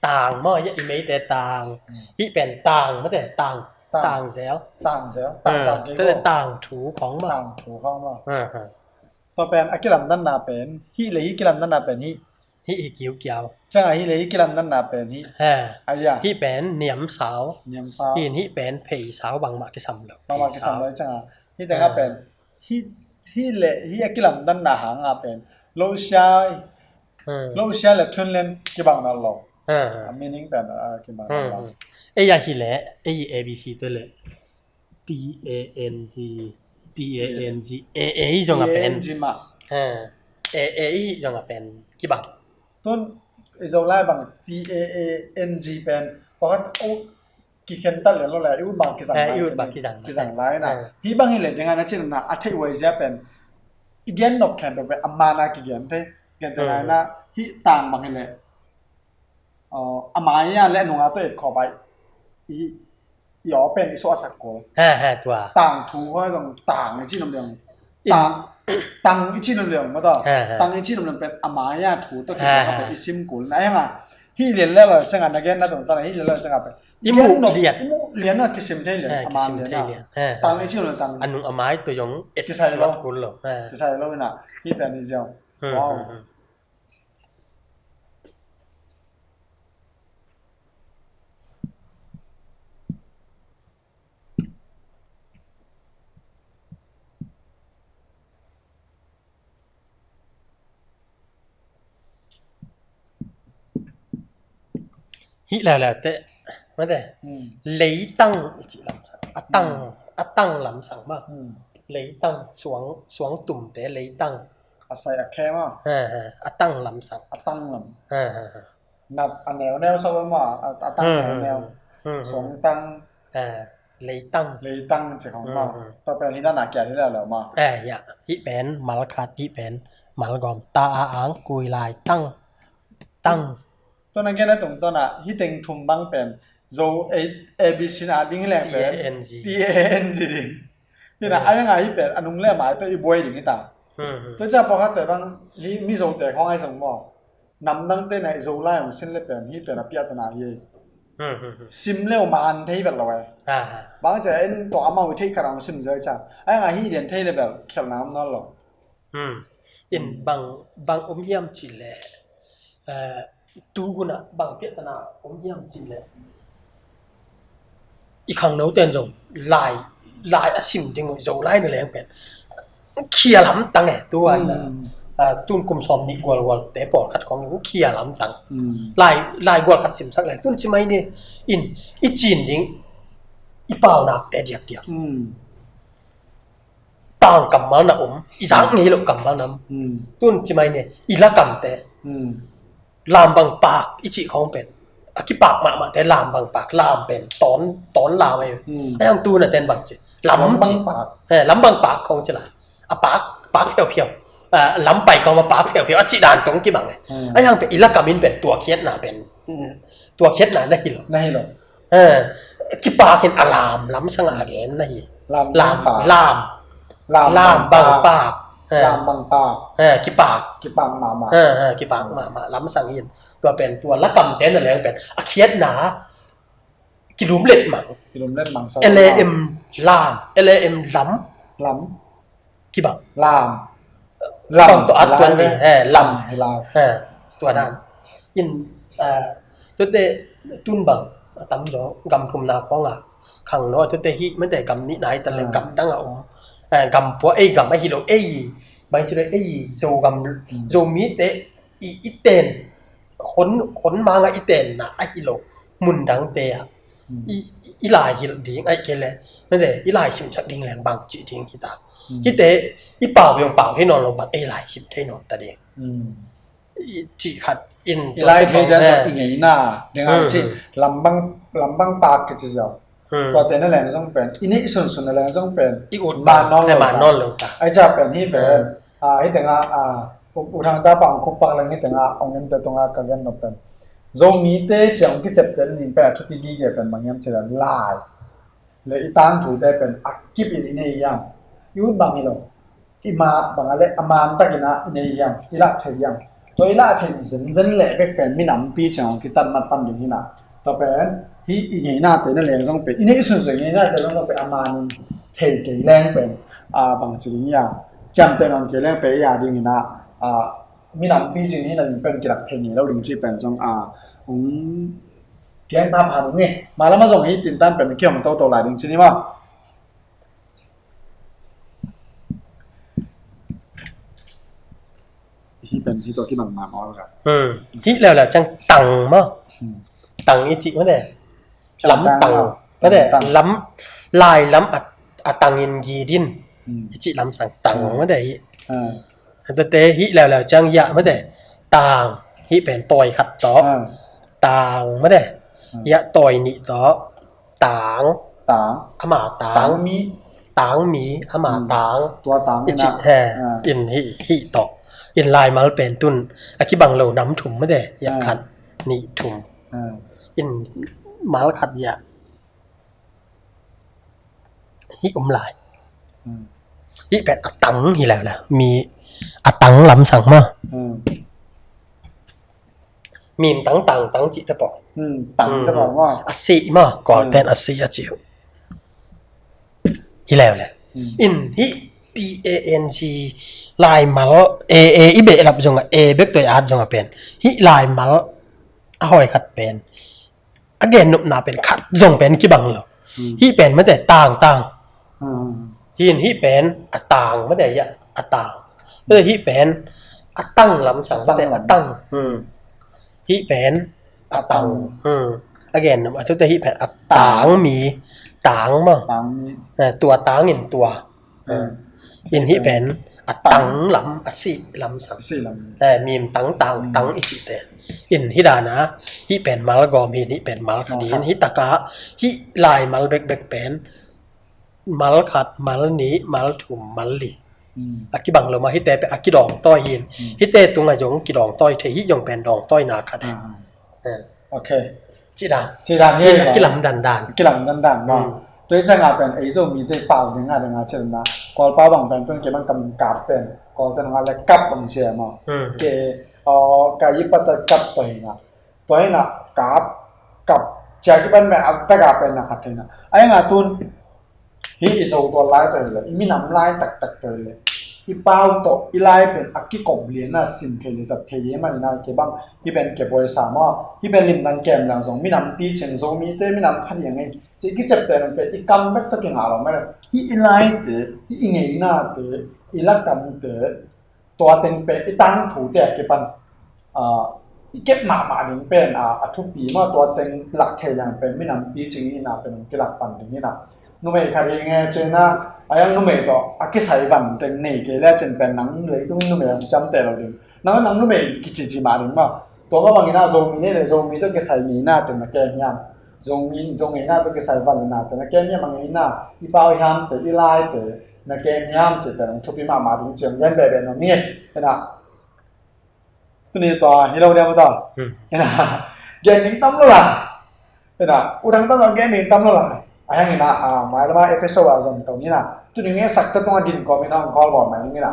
Tang maw, ya i meite tang. Hmm. Hih pen tang, mate, tang. Tang. Tang zel. Tang zel. Tang, ah, tang kei tete ko. Tang thu khawng maw. Tang thu khawng maw. Ah, ah. Tua pen, a kilamdanna pen. Hih le hih kilamdanna pen hih. Hih hi kiukiau. Ciang a hih le hih kilamdanna pen hih. Ha. Ai ya. Hih pen niam sau. Niam sau. Hih, hih pen phei sau bangmah kisam lo. Bangmah kisam lo ciang a. Hih tengah pen, hih, hih le hih a kilamdanna hangah pen, lo sia, lo sia le thun len kibang nawn lo. A meaning pen a kibang nawn lo. Ei a hi le, ei A B C te le T A N G, T A N G, A A i zong a pen. T A N G mah. A A i zong a pen kibang. Tun i Zolai bang T A A N G pen pakhat, oh, kikhen ta lian lo le, i ut bang kizang lai, i ut bang kizang lai na. Hih bang hi le ding a na cin na a theih huai zia pen i gen nop khen pen a mana kigen thei. Gen te lai na, hih tang bang hi le, a mai a le a nunga tawh et khawp a i, i aw pen i suah a sak kul. Tang thu hua zong tang i cin om liang. Tang, tang i cin om liang ma tawh. Tang i cin om liang pen a mai a thu tawh kizang a pen i sim kul na. Ai hang a hih lian le lo cang a na gen na tong ta na hih lian le lo cang a pen i muh lian, i muh lian a kisim thei lian, a man lian a. Tang i cin om liang tang. A nung a mai tawh zong et kisai lo kul lo. Kisai lo ina hih pen i ziau. Wow. Hih leuleu teh mate, leitang i cih lamsang, a tang, a tang lamsang mah. Leitang, suang, suang tumte leitang. A sai a khe mah. A tang lamsang. A tang lam. Nat a neuneu sa mah, a, a tang neuneu. Suang tang. Leitang. Leitang ci khong mah. Tua pen hi na na kia hi leuleu mah. Hih pen mal khat, hih pen mal gawm. Ta a ang kui lai tang. Tang. Tua na gen a tung tua na hih teng thum bang pen Zo A, A B C na ding leng pen T A N G. T A N G ding. Hi na ai ngai hih pen a nung le mai tawh i buai ding hi ta. Tua cia pawlkhatte bang hih Mizote khong ai zong maw. Namdangte na i Zolai hong sin le pen hih pen a piahtana hi. Sim leu man thei vet lo e. Bang cia en tua amau i theih khat hong sim zoi cia. Ai ngai hih lian thei le bel khialhna om nawn lo. In bang, bang om hiam cih leh, eh, tu hunah bang piahtana om hiam cih leh i khangno ten zong lai, lai a sim ding uh Zolai na leng pen khia lamtang e, tu an, ah, tun kum sawm nih gualgual te pawlkhat kong khia lamtang. Lai, lai gual khat simsak leng tun ci mai ni in i cin ding i paunak te diakdiak. Tang kammal na om, i zak ngei lo kammal na om. Tun ci mai ni, i lakamte. Lambang pak, i cih khong pen. A kipak mahmah te lambang pak, lam pen, ton, ton lam ai. Ai ang tu na ten bang ci. Lam ci. Lambang pak khong ci la. A pak, pak phiau phiau. Lam pai khong a pak phiau phiau. A cih dan tong kibang ai. Ai ang pen, i lakam in pen, tua khiatna pen. Tua khiatna na hi lo. Na hi lo. Kipak in a lam, lamsang a gen na hi. Lam, lam, lam. Lam bang pak. Lam bang pak. Kipak. Kipak mahmah. Kipak mahmah, lamsang in. Tua pen, tua lakamte na leng pen. A khiatna, kilumlet mang. Kilumlet mang. L A M lam, L A M lam. Lam. Kibang. Lam. Lam. Bang tawh at tuan ding. Lam. Tua dan. In, tuate tun bang a tam zaw gam thumna khawng a khangno a tuate hih mate gam nihna hi ta le gam dang a om. Gam pua ei gam ahi lo ei. Bang ci lo ei Zogam, Zomite i, i ten hon, hon manga i tenna ahi lo mun dangte ah i, i lai hilh ding ahi kei le mate i lai simsak ding leng bang cih ding hi ta. Hihte i pau yong pau thei nawn lo bang ei lai sim thei nawn ta ding. I cih khat in i lai thei dan sa i ngeina ding a cih lambang, lambang pak kici ziau. Tuate na leng zong pen i neih sunsun na leng zong pen i ut man nawn lo ta. Ai ca pen hi pen. Hih tengah U Thang Tapa hong khukpak leng hih tengah hong ente tungah ka gen nop pen Zomite ciang hong kiciapteh ning pen a thupi gige pen bang hiam cih leh lai le i tangthute pen a kip in i nei hiam? I ut bang hi lo. I ma bang a le a man takin ah i nei hiam? I lah thei hiam? Tua i lah thei zenzen leh bek pen minampi ciang hong kitat mat tam ding hi na. Tua pen hih i ngeinate na leng zong pen i neih sunsun ngeinate zong zong pen a man in thei kei leng pen bang ci ding hiam? Ciamteh nawn kei leng pen i a ding hi na. Minampi cin hi na ding pen kilak thei ngei lo ding cih pen zong a hong gen phapha ding hi. Malam a zong hi tintan pen kihong toto lai ding cin hi maw? Hih pen hih tawh kibang mahmah lo ka. Hmm. Hih leuleu ciang tang maw. Hmm. Tang i cih mah de. Lam tang. Mah de. Lam, lai lam a, a tangin gidin. Hmm. I cih lam sang tang mah de hih. Hmm. Tate hih leuleu ciang yah mah de. Tang. Hih pen tawi khat tawh. Hmm. Tang mah de. Hmm. Yah tawi nih tawh. Tang. Tang. Ama tang. Tang mi. Tang mi, ama tang. Tua tang i cih he. In hih, hih tawh. In laimal pen tun a kibang lo nam thum mah de, yah khat, nih, thum. In mal khat yah. Hih um lai. Hih pen a tang hi leuleu. Mi a tang lam sang maw. Mim tang, tang tang cih te pawh. Hmm, tang te pawh maw. A sih maw, Kawl pen a sih a cih uh. Hi leuleu. Hmm. In hih T A N G laimal, A, A i behlap zongah, A bek tawh i at zongah pen. Hih laimal a hawi khat pen. A gennopna pen khat zong pen kibang lo. Hmm. Hih pen mate tang, tang. Hmm. Hin hih pen a tang mate ya a tang. Tua hih pen a tang lam sang mate a tang. Hmm. Hih pen a tang. Hmm. A gennop a tute hih pen a tang mi. Tang maw. Tang mi. Eh, tua tang in tua. Hmm. In hih pen a tang lam, a sih lam sang. A sih lam. Eh, mim tang, tang, tang i cihte. In hih dana, hih pen mal gawm hi, hih pen mal khat hi. Hih taka, hih laimal bekbek pen mal khat, mal nih, mal thum, mal li. Hmm. A kibang lo mah hihte pen a kidawngtawi hi. Hmm. Hihte tungah zong kidawngtawi thei, hih zong pen dawngtawina khat hi. Ah. Eh. Ok. Cih dan. Cih dan hi. A kilam dandan. Kilam dandan maw. Hmm. Tua hi ciangah pen ei Zomite pau dingah dingah cih dan. Kawlpau bang pen tun kei bang kam kap pen. Kawlte nungah le kap bang cia maw. Hmm. Kei, aw, ka yi pata kap tua hi na. Tua hi na kap, kap. Cia kipan pen a vek a pen na khat hi na. Ai nga tun. Hih i Zo tawh lai tawh hi le, i minam lai taktak tawh hi le, i pau tawh i lai pen a kikop lian a sin thei le zat thei hi manin a kei bang, hih pen kei buai sa maw, hih pen limdang kem lang zong minam picing Zomite minam khat hi a ngei. Ci kiciapte nang pen i kam bek tawh kingah lo mah le, hih i laite, hih i ngeinate, i lakamte, tua teng pen i tangthute a kipan, ah, i kep mahmah ding pen, ah, a thupi maw, tua teng lak thei leng pen minam picing in a pen kilak pan ding in a. Numei khat hi nge cin a, a yang numei tawh a kisai van teng nei kei le cin pen nang leitung in numei a kiciamteh lo ding. Nang, nang numei kicici mah ding maw. Tua mah bangin a Zomi nei le Zomi tawh kisai ngeina teng na kem hiam. Zomi, Zo ngeina tawh kisai van na teng na kem hiam a ngeina. I pau hiamte, i laite, na kem hiam cih pen hong thupi mahmah ding ci hong gen behbeh nuam hi. Ena. Tuni tua hi lo diam uh ta. Hmm. Ena. Gen ding tam lo la. Ena. U Thang Tang gen ding tam lo la. A hiang ena, ah, mai lama episode a zong tong ena. Tuni nge sak ta tong a din ko mi na hong call bawl mai ena.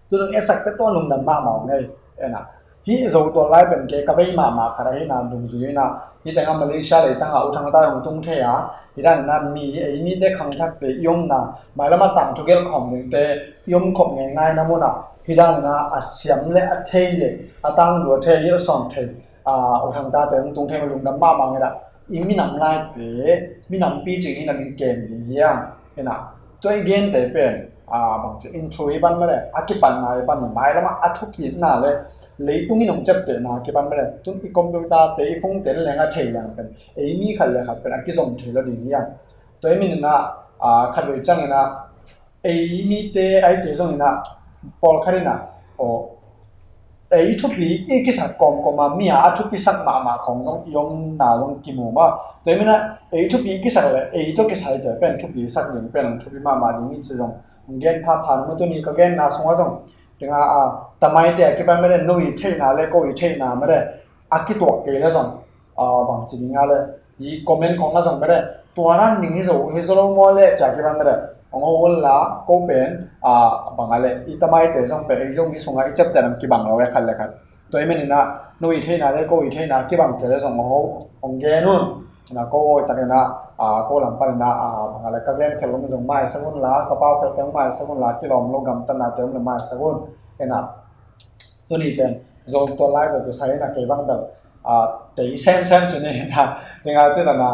Tuni nge sak ta tong a lungdam mahmah ngei. Ena. Hih Zo tual lai pen kei ka vei mahmah khat ahi na dungzui hi na. Hih tengah Malaysia leitangah U Thang Tang hong tung thei a. Hih dan na mi, ei mite khangthakte i omna. Mailam a tangthu gelh khawm dingte i om khop ngeingai na munah. Hih dan na a siam le a thei le a tangdua thei, a sawm thei. A, U Thang Tangte hong tung thei ma lungdam mahmah ngei dah. I minam laite, minam picing hi na min kem ding hiam. Hi na. Tua i gente pen, a, bangci in thu hi pan male, a kipanna hi pan mailamah a thupitna le leitung in hong ciaptehna kipan male, tun i computer te i phone te leng a thei leng pen ei mi khat le khat pen a kizom thei lo ding hiam. Tua i min ina, a, khat vei ciang ina ei mite ai te zong ina pawlkhat ina, aw, ei thupi i kisak kawmkawm a mi a a thupisak mahmah khawng zong i omna zong kimu mah. Tua i min a ei thupi i kisak le ei tawh kisai te pen thupisak ding pen hong thupi mahmah ding i ci zong hong gen phapha nuam a, tuni ka genna sungah zong. Tengah a, tamaite a kipan mede, no i theihna le ko i theihna mede a kituak kei le zong, a, bangci ding a le i comment khong a zong mede tua ran ding hi zo, hi zo lo maw le cia kipan mede hong ho un la ko pen, a, bang a le i tamaite zong pen ei Zomi sungah i ciapteh lam kibang lo e khat le khat. Tua i meninah no i theihna le ko i theihna kibang kei le zong hong ho hong gen un. Ina ko awi takin ah, a, ko lam panin ah, a, bang a le ka gen khelh lom zong maisak un la, ka pau khelh teng maisak un la, kilawm lo gamtatna te om le maisak un. Ina tuni pen Zo tual lai bel kisai ina kei bang bel, a, tei semsem cin ina, dinga cin ina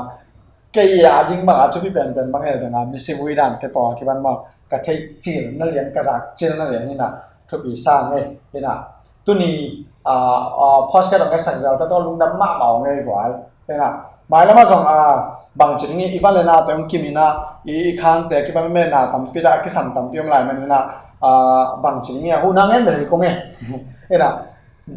kei a ding bang a thupi penpen bang he dinga misi vui dan te paw kiban maw, ka theih cil na lian, ka zak cil na lian ina, Thupi sa ngei, ina. Tuni, ah, ah, podcast hong ngetsak zel ta tawh lungdam mahmah ngei guai. Ina, mailam ah zong, ah, bangci ding i van le na te hong kim ina, i, i khangte kipan me na tampi ta, a kisam tampi hong lai man ina, ah, bangci ding i a hu na ngen bel hi kong e. Ina,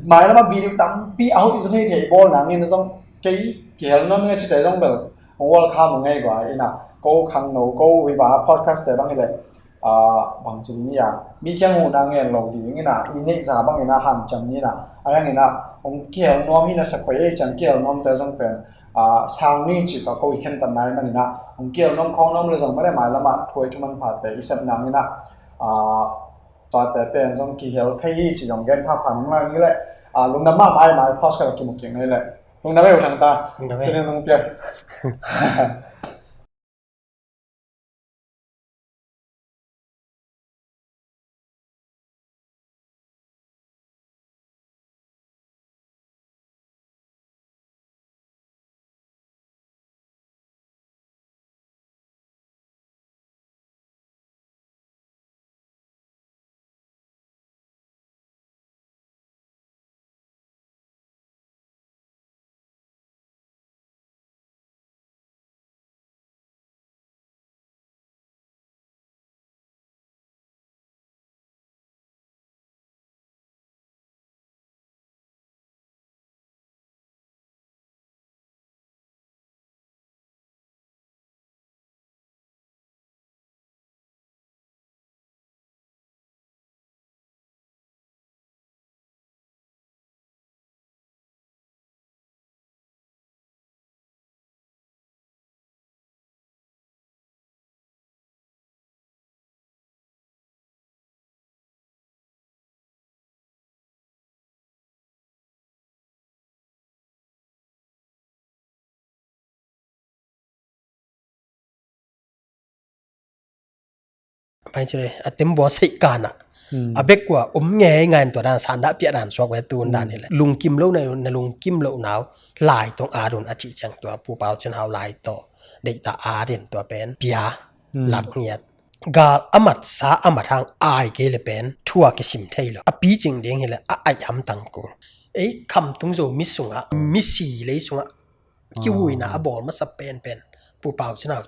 mailam ah video tampi a hoih zong hi thei bawl na ngen zong kei kihel nawn nge cite zong bel hong welcome ngei guai ina, ko khangno, ko viva podcast te bang hi le. Ah, bangci ni a, mi kiang huhna ngen lo ding ina, i neih za bang ina hanciam ni ina, a yang ina, hong kihel nuam hi na sa khoi ei ciang kihel nuam te zong pen, ah, sang ni ci tawh ko i khentat nai man ina, hong kihel nuam khawng nuam le zong male mailam ah thuai thuman phate i sep nang ina, ah, tuate pen zong kihel thei hi ci zong gen phapha ning lai ni le, ah, lungdam mahmah mai podcast ka kimu kik ngei le. Lungdam ei u thang ta. Lungdam ei. Tunin lungpiak. Pai cire a tem bua sei kana. Hmm. A bek kua om ngei ngai tua dan san da pia dan suak ve tun dan hi le. Lungkim lo na, na lungkim lo nau lai tong adun a ci ciang tua Pu Pau Cin Hau lai to. Dei ta adin tua pen pia. Hmm. Lak ngiat. Gal amat sa amat hang ai kei le pen thua kisim thei lo. A pi cing ding hi le a ai am tang kul. Ei kham tung zo mi sunga, mi si lei sunga. Kihuina a bawl masa pen pen Pu Pau Cin Hau.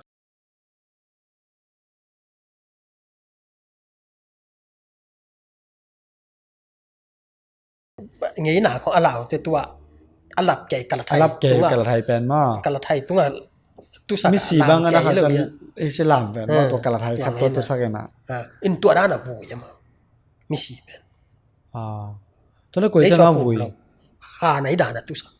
Ngeina khong a lau te tua a lap kei kalathai. A lap kei tunga. Kalathai pen ma. Kalathai tunga tusak. Misi bang ana kei khat lo chan ya. Isi lam pen ma, eh, tua kalathai khat tua tusak ena. Eh, in tua dana bu ya ma. Misi pen. Ah. Tua le koi chan ma vui. Ha nai dana tusak.